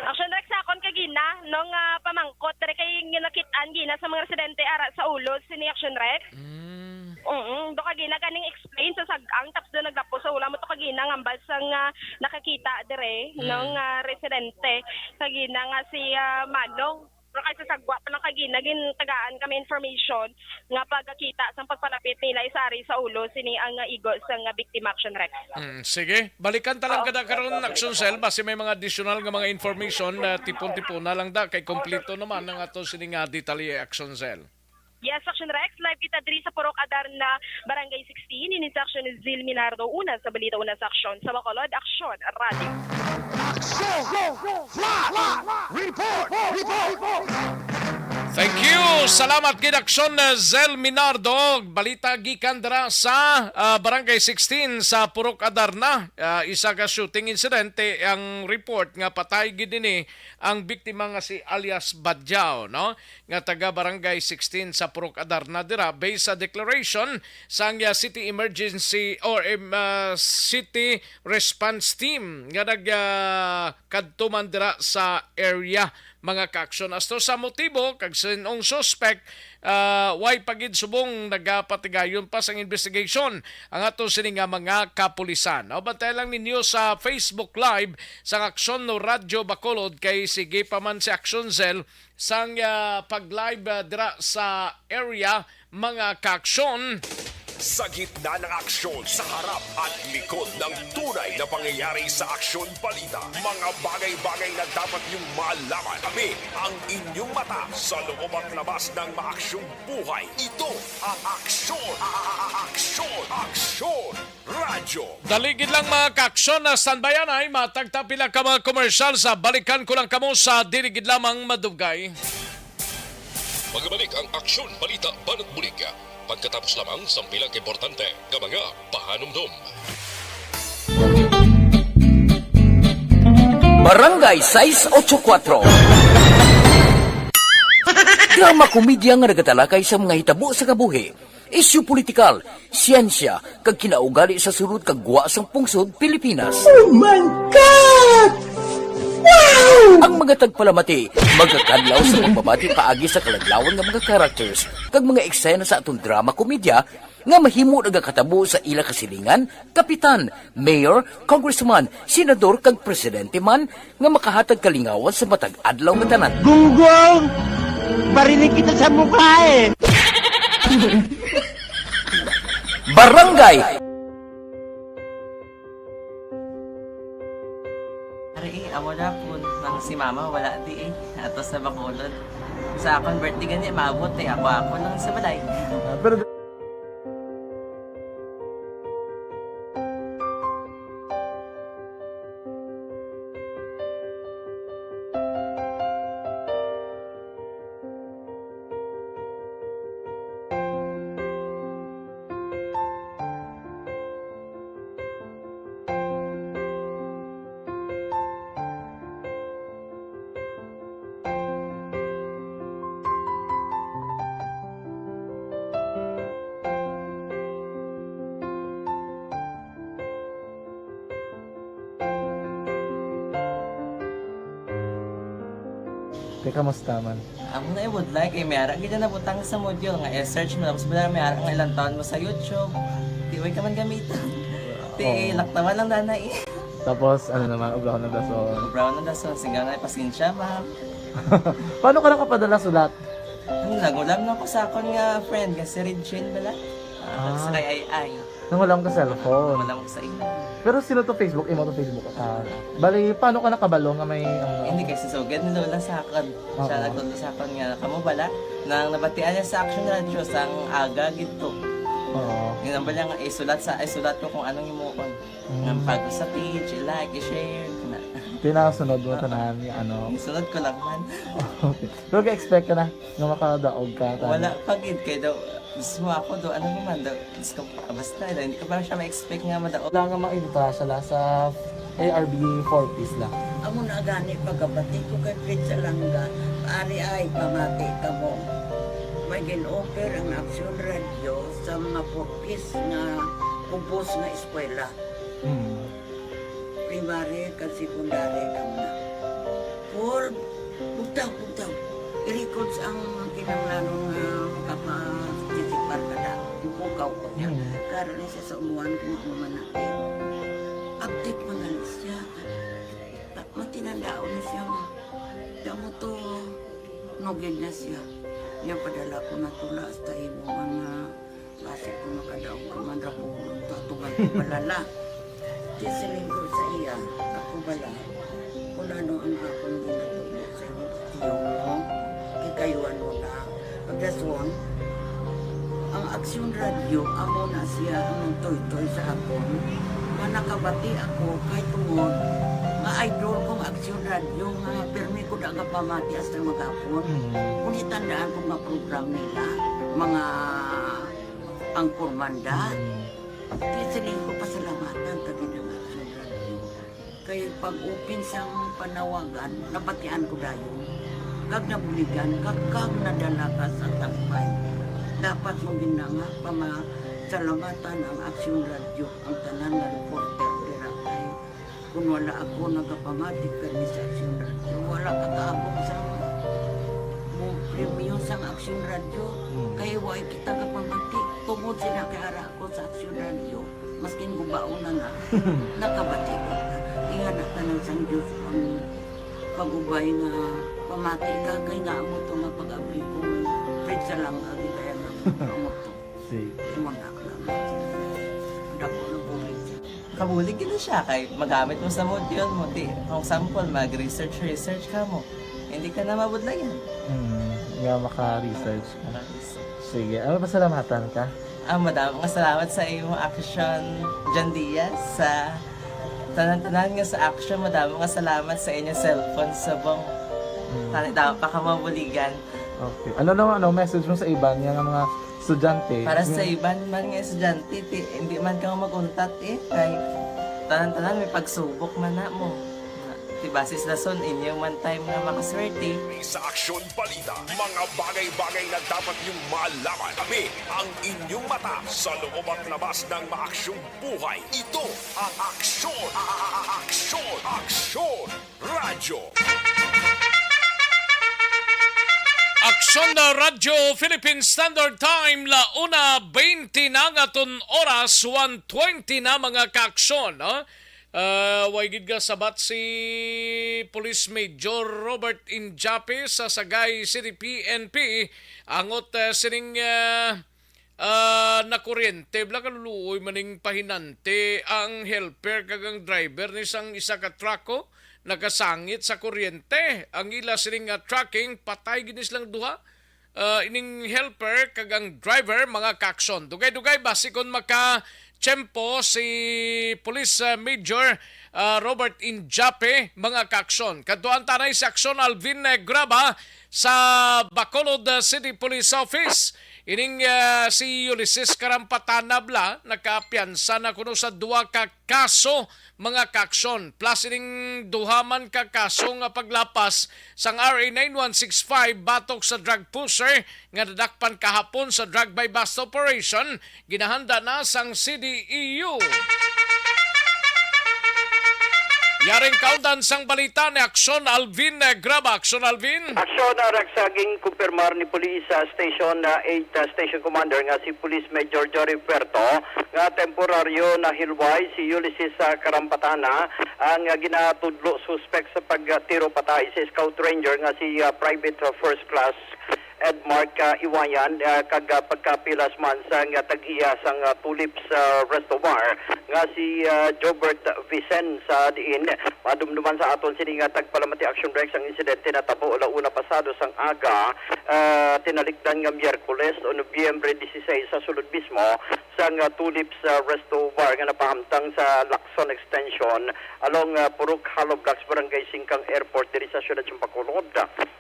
Action ref sa akon kagina, nung, ah, pamangkot, diri kay nakit-an gina sa mga residente ara sa ulo, sini action ref. Mm. Mm, do kagina ganing explain sa sag-ang, tapos do naglapo sa ulo, mo to kagina ngambal sang, ah, nakakita dire, Mm. nung, ah, residente. Kagina nga si, ah, Manong. Pero kay sa sagwa pa lang kagina, gintagaan kami information nga pagkakita sang pagpalapit nila isari sa ulo, sini ang, ah, igo sang, ah, biktima, action ref. Mm, sige, balikan ta lang Oo. kada karon, action cell, basi may mga additional nga mga information na tipon-tipon na lang da, kay kompleto naman ang ato sini nga detalye, action cell. Yes, Action Rex, live kita diri sa Purok Adarna, Barangay sixteen. Ini sa aksyon ni Zil Minardo. Una sa balita, una sa aksyon. Sa Bacolod, Aksyon Radio. Aksyon! Flash! Report! Report! Thank you. Salamat gid, Aksyon, uh, Zil Minardo. Balita gikan dira sa, uh, Barangay sixteen sa Purok Adarna. Uh, isa ka shooting incident ang report nga patay gid ini ang biktima nga si alias Badyaw, no? Nga taga Barangay sixteen sa Purok Adarna dira, based sa declaration sang, ah, City Emergency or, em, ah, City Response Team nga nag, ah, kadto man dira sa area, mga kaaksyon. As to sa motibo kag sin-ong suspect, ah, way pa gid subong, nagapatigayon pa sang investigation ang ato sini nga mga kapulisan. O, bantay lang ninyo sa Facebook Live sang Aksyon no Radyo Bacolod, kay sige pa man si Aksyon Cell sang, ah, pag-live, ah, dira sa area, mga kaaksyon. Sa gitna ng aksyon, sa harap at likod ng tunay na pangyayari sa Aksyon Balita, mga bagay-bagay na dapat niyong malaman. Kami ang inyong mata sa loob at labas ng maaksyong buhay. Ito ang Aksyon, a-, a-, a-, Aksyon, Aksyon Radyo. Dali gid lang, mga kaaksyon, na standby anay, matagta pila ka mga komersyal sa balikan ko lang kamo sa dili gid lamang madugay. Magbalik ang Aksyon Balita Banat Bulig pagkatapos lamang sang pila ka importante nga mga pahanumdom. Barangay sais ocho kuatro. Drama komedya nga nagatalakay sa mga hitabo sa kabuhi, isyu politikal, siyensya, kag kinaugali sa sulod kag gwa sang pungsod Pilipinas. Oh my God! Wow! Ang mga tagpalamati magakadlaw sa pagpamati paagi sa kaladlawan nga mga characters kag mga eksena sa aton drama komedya nga mahimo nagakatabo sa ila kasilingan, kapitan, mayor, congressman, senador, kag presidente man nga makahatag kalingawan sa matag adlaw nga tanan. Gunggong! Barinig kita sa mukha eh! Barangay! Ari, eh, amo na po nang si mama wala di eh. Ato sa Bacolod. Sa akon birthday gani, maabot eh. Ako-ako lang sa balay. Ah, pero Kamusta man? Amo na, I would like, eh, may ara gid na nabutang sa module nga i-search mo, tapos wala, may ara nga ilang taon mo sa YouTube. Di, way ka man gamiton. Ti, Oo. Laktawan lang dana, eh. Tapos, ano naman, ubraw na dason. Ubraw na dason, singgaw na, pasensya, ma'am. Paano ka nakapadala sulat? Ano, nangulam na ko sa akon nga friend, nga si Regine bala. Ah, Ah. Sa kay Ay Ay. Nangulam ka cellphone. Nangulam ko sa ila. Pero sino to Facebook? Imo to Facebook account? Bali, paano ka nakabalo nga may, ano? Hindi, kay si Sugad ni Lola sa akon. Oo. Siya nagtudlo sa akon nga, kamo bala, nang nabatian niya sa Action Radio, sang aga gid to. Oo. Yun ang bala nga, isulat sa, isulat ko kung anong himuon. Mm. Nga pag sa page, i-like, i-share, na. Tinasunod mo Oo. Tanan, nga ano. Isunod ko lang man. Okay. Pero ga-expect ka na nga makadaog ka, tanan? Wala pa gid, kay daw, mismo ako do, ano naman daw, Diyos ko, basta, hindi ko pa siya ma-expect nga madaog. Wala nga maintra siya la sa A R B four Ps la. Amo na gani pagkabati ko kay Fred Salanga, ari ay pamati kamo. May gin-offer ang Aksyon Radio sa mga four Ps nga kubos nga eskwela. Hmm. Primary kag secondary kamo na. Forbes, bugtaw, bugtaw. I-records ang kinahanglanon nga makaparticipar ka na. Ipukaw ko niya. Mm. Karon ni siya sa umuan kung ano man natin. Update man gani siya. Ta-, matinandaon na siya nga. Kamo to, nugid na siya. Niya padala ko na tula hasta imo nga Basi ko makadaog ka man ra ko, tatugan ko balala. Di siling ko sa iya, ako bala, kung ano ang akong ginatubo sa imo, tiyo mo, kikayuan mo na. Pagdason, ang Aksyon Radio, amo na siya ang nagtoytoy sa akon, nga nakabati ako kay tungod nga idol kong Aksyon Radio, nga pirmi ko da nga pamati hasta maghapon. Mm. Kung itandaan ko nga program nila, mga Ang Kurmanda, Mm. di siling ko pasalamatan ka gid ang Aksyon Radio. Kay pag-open sang panawagan, nabatian ko dayon. Kag nabuligan, kag, kag nadala ka sa tambay. Dapat mo gina nga pamasalamatan ang Aksyon Radio, ang tanan nga reporter dira kay Kung wala ako nagapamati kani sa Aksyon Radio, wala ka kaabot sa mo premyo sang Aksyon Radio. Hmm. Kay wa kita kapamati. Tungod sila kay ara ako sa Aksyon Radio, maskin gubaon na na, nakabati ko na. Ingana tanan sang Diyos ang pag-ubay nga pamati ka, kay nga amo to nga pag-abli ko, Fred Salanga, gid kaya nga amo to. Sige. Imo na lang. Dako na bulig. Kabulig gid siya kay magamit mo sa module mo. Di, kung sample, mag-research, research ka mo. Hindi ka na mabudlayan. Hmm, nga maka-research ka. Maka-research. Sige, ano, pasalamatan ka? Ah, madamo nga salamat sa imo, Action John Diaz, sa tanan-tanan nga sa Action. Madamo nga salamat sa inyo cellphone subong. Hmm. Tani daw pa ka mabuligan. Okay. Ano naman, ano, message mo sa iban nga mga estudyante? Para sa Hmm. iban man nga estudyante, ti, hindi man ka mag-untat, eh, kay tanan-tanan may pagsubok man na mo. Ti, basis na son, inyo man time nga makaswerte. Sa Aksyon Balita, mga bagay-bagay na dapat niyong malaman. Tabi ang inyong mata sa loob at labas ng maaksyong buhay. Ito ang Aksyon, a-, a-, a-, Aksyon, Aksyon Radyo. Aksyon na Radyo, Philippine Standard Time, la una veinte na nga aton oras, one twenty na, mga kaaksyon, no? Ah, way gid nga sabat si Police Major Robert Injape sa Sagay City P N P, angot, ah, sining, ah, ah, nakuryente, bala kaluluoy maning pahinante ang helper kag ang driver ni sang isa ka truck, oh, nakasangit sa kuryente. Ang ila sining nga tracking, patay gid ni silang duha. Ah, ining helper kag ang driver, mga kaaksyon. Dugay-dugay, basi kon maka-tiyempo si Police, ah, Major, ah, Robert Injape, mga kaaksyon. Kadtuan ta anay si Aksyon Alvin, eh, Graba sa Bacolod, ah, City Police Office. Ining, ah, si Ulysses Karampatana bala nakaapiyansa na kuno sa duha ka kaso, mga kaaksyon. Plus ining duha man ka kaso nga paglapas sang R A nine one six five batok sa drug pusher nga nadakpan kahapon sa drug buy-bust operation, ginahanda na sang C D E U. Yaring kaundan sang balita ni Aksyon Alvin, eh, Graba. Aksyon Alvin. Aksyon, ah, Rex, ah, ginkumpirmar ni Police, ah, Station, ah, eight, ah, Station Commander nga si Police Major Jory Puerto nga temporaryo na hilway si Ulysses, ah, Karampatana, ang, ah, ginatudlo suspek sa pagtiro patay sa Scout Ranger nga si, ah, Private, ah, First Class Edmark, ah, Iwayan, ah, kag, ah, pagkapilas man sang, ah, tag-iya sang, ah, Tulips, ah, Resto Bar nga si, ah, Jobert Vicen, sa diin madumduman sa aton sini nga tagpalamati, Action Rex, ang insidente natabo ala una pasado sang aga, ah, tinalikdan nga Miyerkules o Nobyembre dieciséis sa sulod mismo sang, ah, Tulips, ah, Resto Bar nga napahamtang sa Lacson Extension along, ah, Purok Hollow Blocks, Barangay Singkang Airport diri sa siyudad sang Bacolod.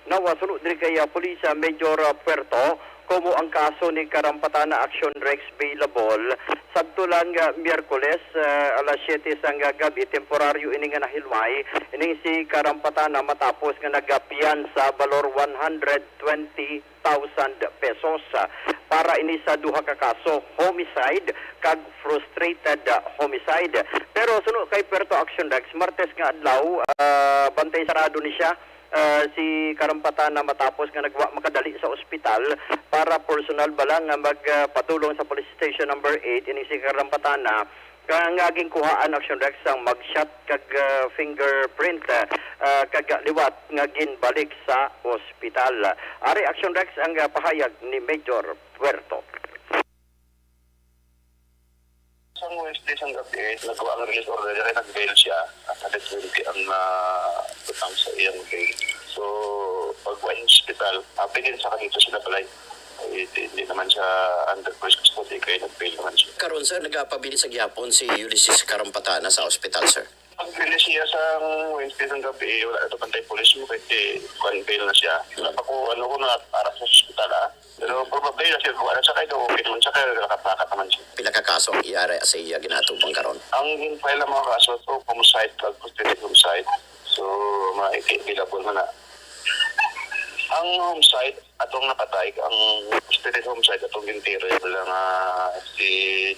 Nawasuno diri kay, ah, Pulis, ah, Major, ah, Puerto, komo ang kaso ni Karampatana, Action Rex, bailable. Sadto lang, ah, Miyerkules, ah, alas siyete sang, ah, gabi, temporaryo ini nga nahilway ining si Karampatana matapos nga nagapiyansa balor one hundred twenty thousand pesos, ah, para ini sa duha ka kaso, homicide kag frustrated, ah, homicide. Pero suno kay Puerto, Action Rex, Martes nga adlaw, ah, bantay sarado ni siya, ah, si Karampatana matapos nga nagwa makadali sa ospital para personal bala nga magpadulong sa Police Station Number Eight. Ini si Karampatana nga, nga ginkuhaan, Action Rex, sang mugshot kag, ah, fingerprint, ah, kag liwat nga ginbalik sa ospital. Ari, Action Rex, ang, ah, pahayag ni Major Puerto. Sang Wednesday sang gabi, nagkuha ang release order, kaya nag-bail siya. At hundred twenty ang, ah, butang sa iyang bail. So, pag wala sa ospital, ah, pwede na sa kanito sila balay. Ay, di, di naman siya under police custody, kaya nag-bail naman siya. Karon, sir, nagapabilin sa gihapon si Ulysses Karampatana sa ospital, sir. Pag-release niya sa Wednesday ng gabi, wala na to pantay police mo, kasi kuwan, bail na siya. Wala pa ko, ano ko, na para sa ospital, ah. Pero probably, na siya, wala siya, kahit okay naman siya, kaya nakapakat naman siya. Pila ka kaso ang iyara sa iya ginatubang karon? Ang gin-file ang mga kaso to, homicide, pag homicide. So, maiti, available man na. Ang homicide, atong napatay, ang frustrated homicide, atong gintiro, wala nga si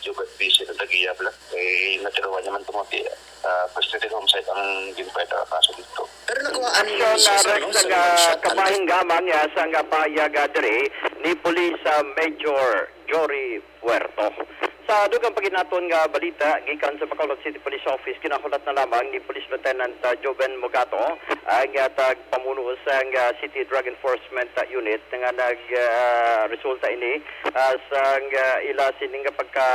Jubert Vincent ang tag-iya, wala. Eh, natiruan niya man tumuti, ah, frustrated homicide ang gin-file ang kaso dito. Pero nakuhaan ninyo siya, sir, no? Sa mga shot and kabahin gamang, ah, sa nga pahayag, ah, diri ni Police, ah, Major Jory Puerto. Sa dugang paginaton nga balita gikan sa Bacolod City Police Office, ginahulat na lamang ni Police Lieutenant, ah, Joven Mogato, ang, ah, tagpamuno sang, ah, City Drug Enforcement, ah, Unit nga nag, ah, resulta ini, ah, sang, ah, ila sining nga pagka,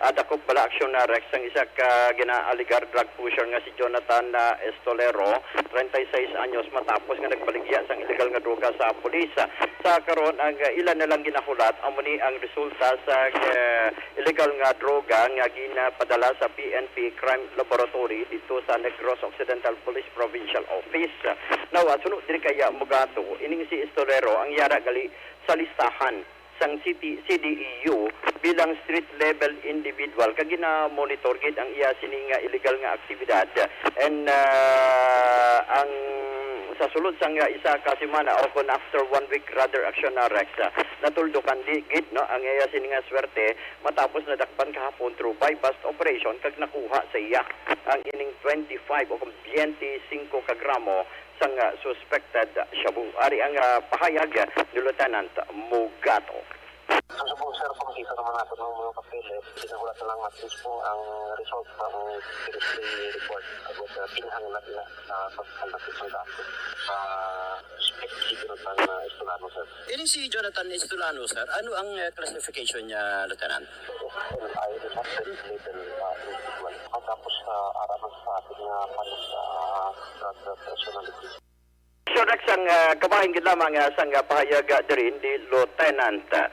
ah, dakop bala, Action, ah, Rex, sang isa ka ginaaligar drug pusher nga si Jonathan, ah, Estolero, treinta y seis anyos, matapos nga nagbaligya sang illegal nga droga sa pulis. Sa karon, ang, ah, ila na lang ginahulat, amo ni ang resulta sa, ah, illegal nga droga nga ginapadala sa P N P Crime Laboratory dito sa Negros Occidental Police Provincial Office. Now, ah, suno diri kay, ah, Mogato, ining si Estolero ang yara gali sa listahan sang city C D E U bilang street level individual, kag gina-monitor gid ang iya sini nga illegal nga aktibidad. And, ah, ang sa sulod sang isa ka semana, o kon after one week rather, Action, ah, Rex, ah, natuldukan di gid, no, ang iya sini nga swerte matapos nadakpan kahapon through buy-bust operation kag nakuha sa iya ang ining twenty-five o kon twenty-five ka gramo sang, ah, suspected shabu. Ari ang, ah, pahayag ni Lieutenant Mugato. Sa Cebu, sir, kung kita naman natin ng mga papeles, sinagulat na lang natin po ang result ng chemistry report about sa pinahanglan na, ah, pagkakita sa dati sa suspect si Jonathan, ah, Estolano, sir. Ini si Jonathan Estolano, sir, ano ang, eh, classification niya, Lieutenant? Ay, detected level, ah, individual. Matapos, ah, araman sa ating, ah, panas, ah, drug, ah, personality. Sure, Rex, ang, ah, kabahin gid lamang, ah, sang, ah, pahayag, ah, diri ni Lieutenant, ah,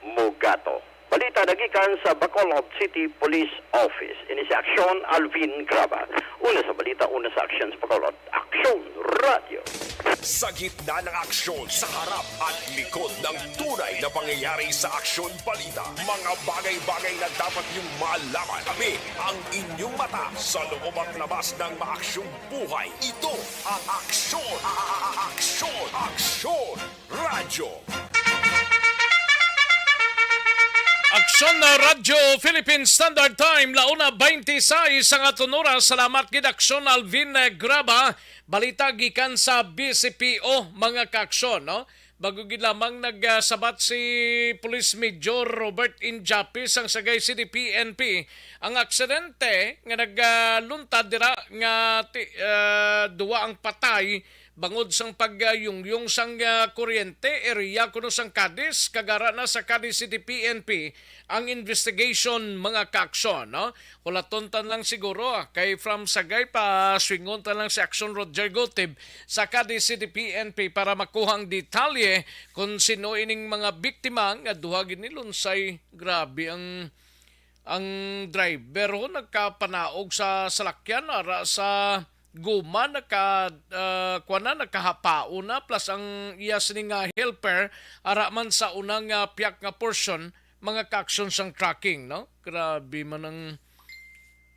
Mugato. Balita nagikan sa Bacolod City Police Office. Ini si Aksyon Alvin Graba. Una sa balita, una sa aksyon sa Bacolod. Aksyon Radio. Sa gitna ng aksyon, sa harap at likod ng tunay na pangyayari sa Aksyon Balita, mga bagay-bagay na dapat niyong malaman. Kami ang inyong mata sa loob at labas ng maaksyong buhay. Ito ang Aksyon, Aksyon, Aksyon Radyo. Aksyon na Radyo Philippine Standard Time, launa twenty-six ang aton oras. Salamat gid, Aksyon Alvin, eh, Graba. Balita gikan sa B C P O, mga kaaksyon, no? Bago gid lamang nagsabat si Police Major Robert Injapi sang Sagay City P N P, ang aksidente nga nagluntad dira nga ti-, ah, duwa ang patay bangod sang pagyungyong sang, ah, kuryente, area kuno sang Cadiz, kag ara na sa Cadiz City P N P ang investigation, mga kaaksyon, no? Hulaton ta lang siguro, ah, kay from Sagay pa swingon ta lang si Aksyon Roger Gutib sa Cadiz City P N P para makuha ang detalye kung sino ining mga biktima nga duha gid ni lunsay. Grabe ang, ang driver ho nagkapanaog sa salakyan, ara sa guma naka, ah, kuwan na, nakahapao na, plus ang iya sini nga helper ara man sa unang, ah, piyak nga portion, mga kaaksyon sang tracking, no? Grabe man ang,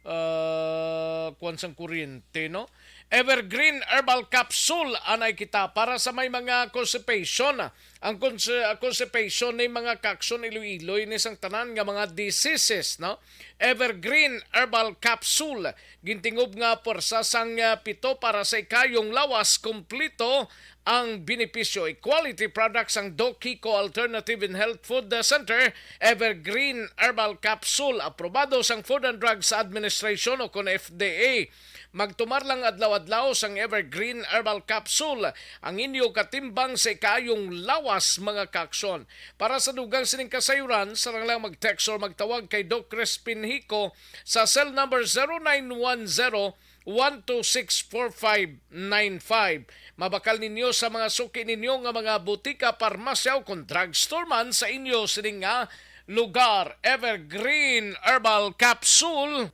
ah, kuwan sang kuryente, no? Evergreen Herbal Capsule, anay kita para sa may mga constipation. Ang cons-, ah, constipation ni mga kaaksyon, iloy-iloy ni sang tanan nga mga diseases, no? Evergreen Herbal Capsule, gintingob nga pwersa sang, ah, pito para sa ikayong lawas, kompleto ang benepisyo. Quality products ang Doc Kiko Alternative and Health Food Center, Evergreen Herbal Capsule, aprobado sang Food and Drugs Administration o kon F D A. Magtumar lang adlaw-adlaw sang Evergreen Herbal Capsule, ang inyo katimbang sa ikayong lawas, mga kaaksyon. Para sa dugang sining kasayuran, sarang lang mag-text or magtawag kay Doc Crispin Hico sa cell number zero nine one zero one two six four five nine five. Mabakal ninyo sa mga suki ninyo nga mga butika, parmasya, o kon drugstore man sa inyo sining nga lugar. Evergreen Herbal Capsule.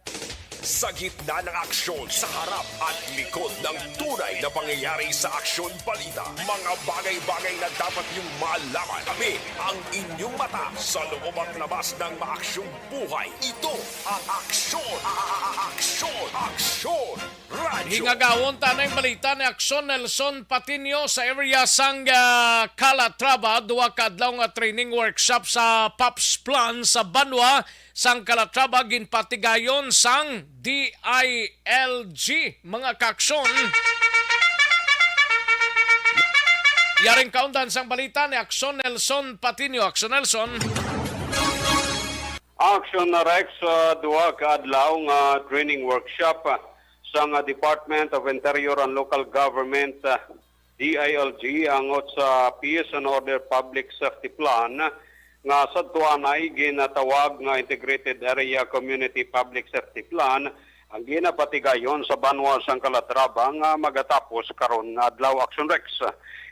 Sa gitna ng aksyon, sa harap at likod ng tunay na pangyayari sa Aksyon Balita, mga bagay-bagay na dapat niyong malaman. Kami ang inyong mata sa loob at labas ng maaksyong buhay. Ito ang Aksyon, a-, a-, a-, Aksyon, Aksyon Radyo. Hingagawon ta na ang balita ni Aksyon Nelson Patiño sa area sang, ah, Calatrava. Duha ka adlaw nga training workshop sa POPs Plan sa banwa sang Calatrava ginpatigayon sang D I L G, mga kaaksyon. Yaring kaundan sang balita ni Aksyon Nelson Patiño. Aksyon Nelson. Action Rex, ah, duha ka adlaw nga training workshop, ah, sang, ah, Department of Interior and Local Government, ah, D I L G, angot sa Peace and Order Public Safety Plan nga sadto anay ginatawag nga Integrated Area Community Public Safety Plan ang ginapatigayon sa banwa sang Calatrava nga magatapos karon nga adlaw. Action Rex.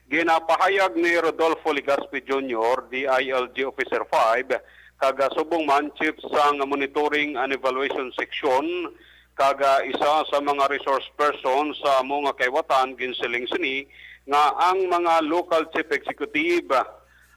Ginapahayag ni Rodolfo Legaspi Junior, D I L G Officer five, kag subong man Chief sang Monitoring and Evaluation Section, kag isa sa mga resource person sa amo nga kaiwatan, ginsiling sini nga ang mga local chief executive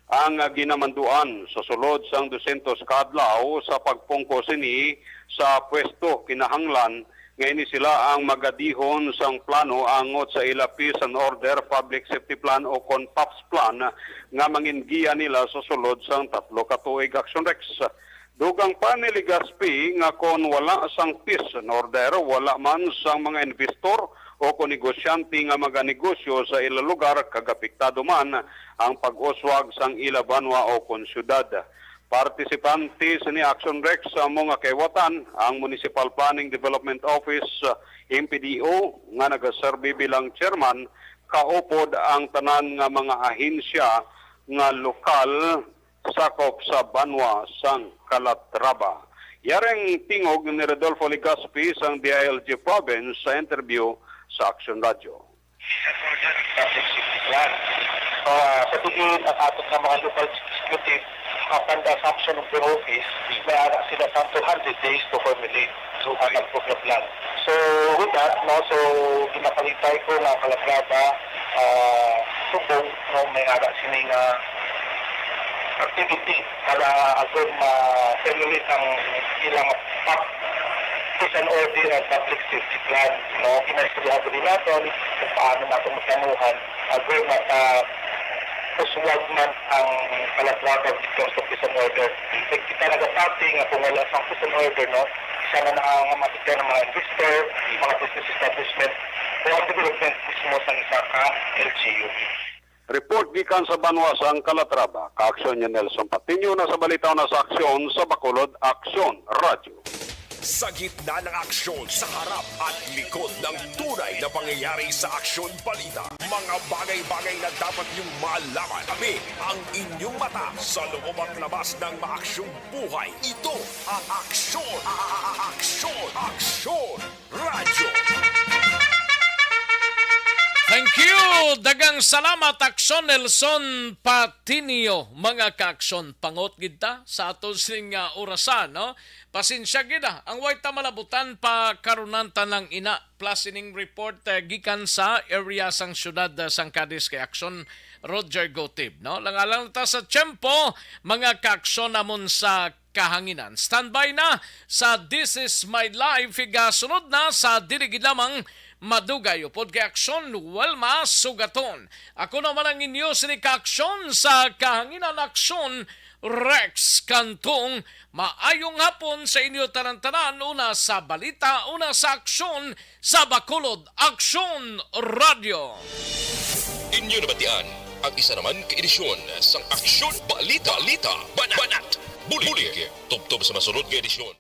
ang ginamanduan sa sulod sang dusyentos ka adlaw sa pagpungko sini sa pwesto. Kinahanglan nga ini sila ang magadihon sang plano angot sa ila Peace and Order Public Safety Plan o kon POPs Plan nga mangin giya nila sa sulod sang tatlo ka tuig. Action Rex. Dugang pa ni Legaspi nga kon wala sang peace and order, wala man sang mga investor o kon negosyante nga maganegosyo sa ila lugar, kag apektado man ang pag-uswag sang ila banwa o kon syudad. Partisipante sini Action Rex sa amo nga kaiwatan ang Municipal Planning Development Office, M P D O, nga nagaserbi bilang chairman, kaupod ang tanan nga mga ahensya nga lokal sakop sa banwa sang Calatrava. Yaring tingog ni Rodolfo Legaspi sang D I L G Province sa interview sa Action Radio. Public safety plan. Ah, sa diin ang aton nga mga local executive, upon the assumption of the office, may ara sila sang two hundred days to formulate ang appropriate plan. So, with that, no, so, ginapangitay ko nga Calatrava, ah, subong, no, may ara sini nga activity para agud ma-formulate ang ilang pap-, peace and order and public safety plan, no? Kinaistoryahan ko din naton kung paano naton maplanuhan agud mata Suwag man ang Calatrava with construction order. Kay kita nagapati nga kung wala sang construction order, no, isa na na ang mga, mga investor, mga business establishment, o ang development mismo sang isa ka L G U. Report gikan sa banwa sang Calatrava, kaaksyon ni Nelson Patiño. Na sa balita, una sa aksyon sa Bacolod, Aksyon Radyo. Sa gitna ng aksyon, sa harap at likod ng tunay na pangyayari sa Aksyon Balita, mga bagay-bagay na dapat niyong malaman. Kami ang inyong mata sa loob at labas ng maaksyong buhay. Ito ang Aksyon, a- a- a- Aksyon, Aksyon Radyo. Thank you! Daghang salamat, Aksyon Nelson Patiño. Mga kaaksyon, pangot gid ta sa aton sing, ah, orasan, no? Pasensya gid, ah, ang way ta malabutan pa karon ang tanang ina. Plus ining report, ah, gikan sa area sang siyudad, ah, sang Cadiz kay Aksyon Roger Gotib, no? Langalang ta sa tiyempo, mga kaaksyon namon sa kahanginan. Standby na sa This Is My Life. Igasunod na sa dili gid lamang madugay upod kay Aksyon Wilma Sugaton. Ako naman ang inyo sini kaaksyon sa kahanginan, Aksyon Rex Cantong. Maayong hapon sa inyo tanan-tanan, una sa balita, una sa aksyon sa Bacolod Aksyon Radyo. Inyo nabatian ang isa naman ka edisyon sang Aksyon Balita, Balita, Banat, Banat, Bulig. Tubtob sa masunod nga edisyon.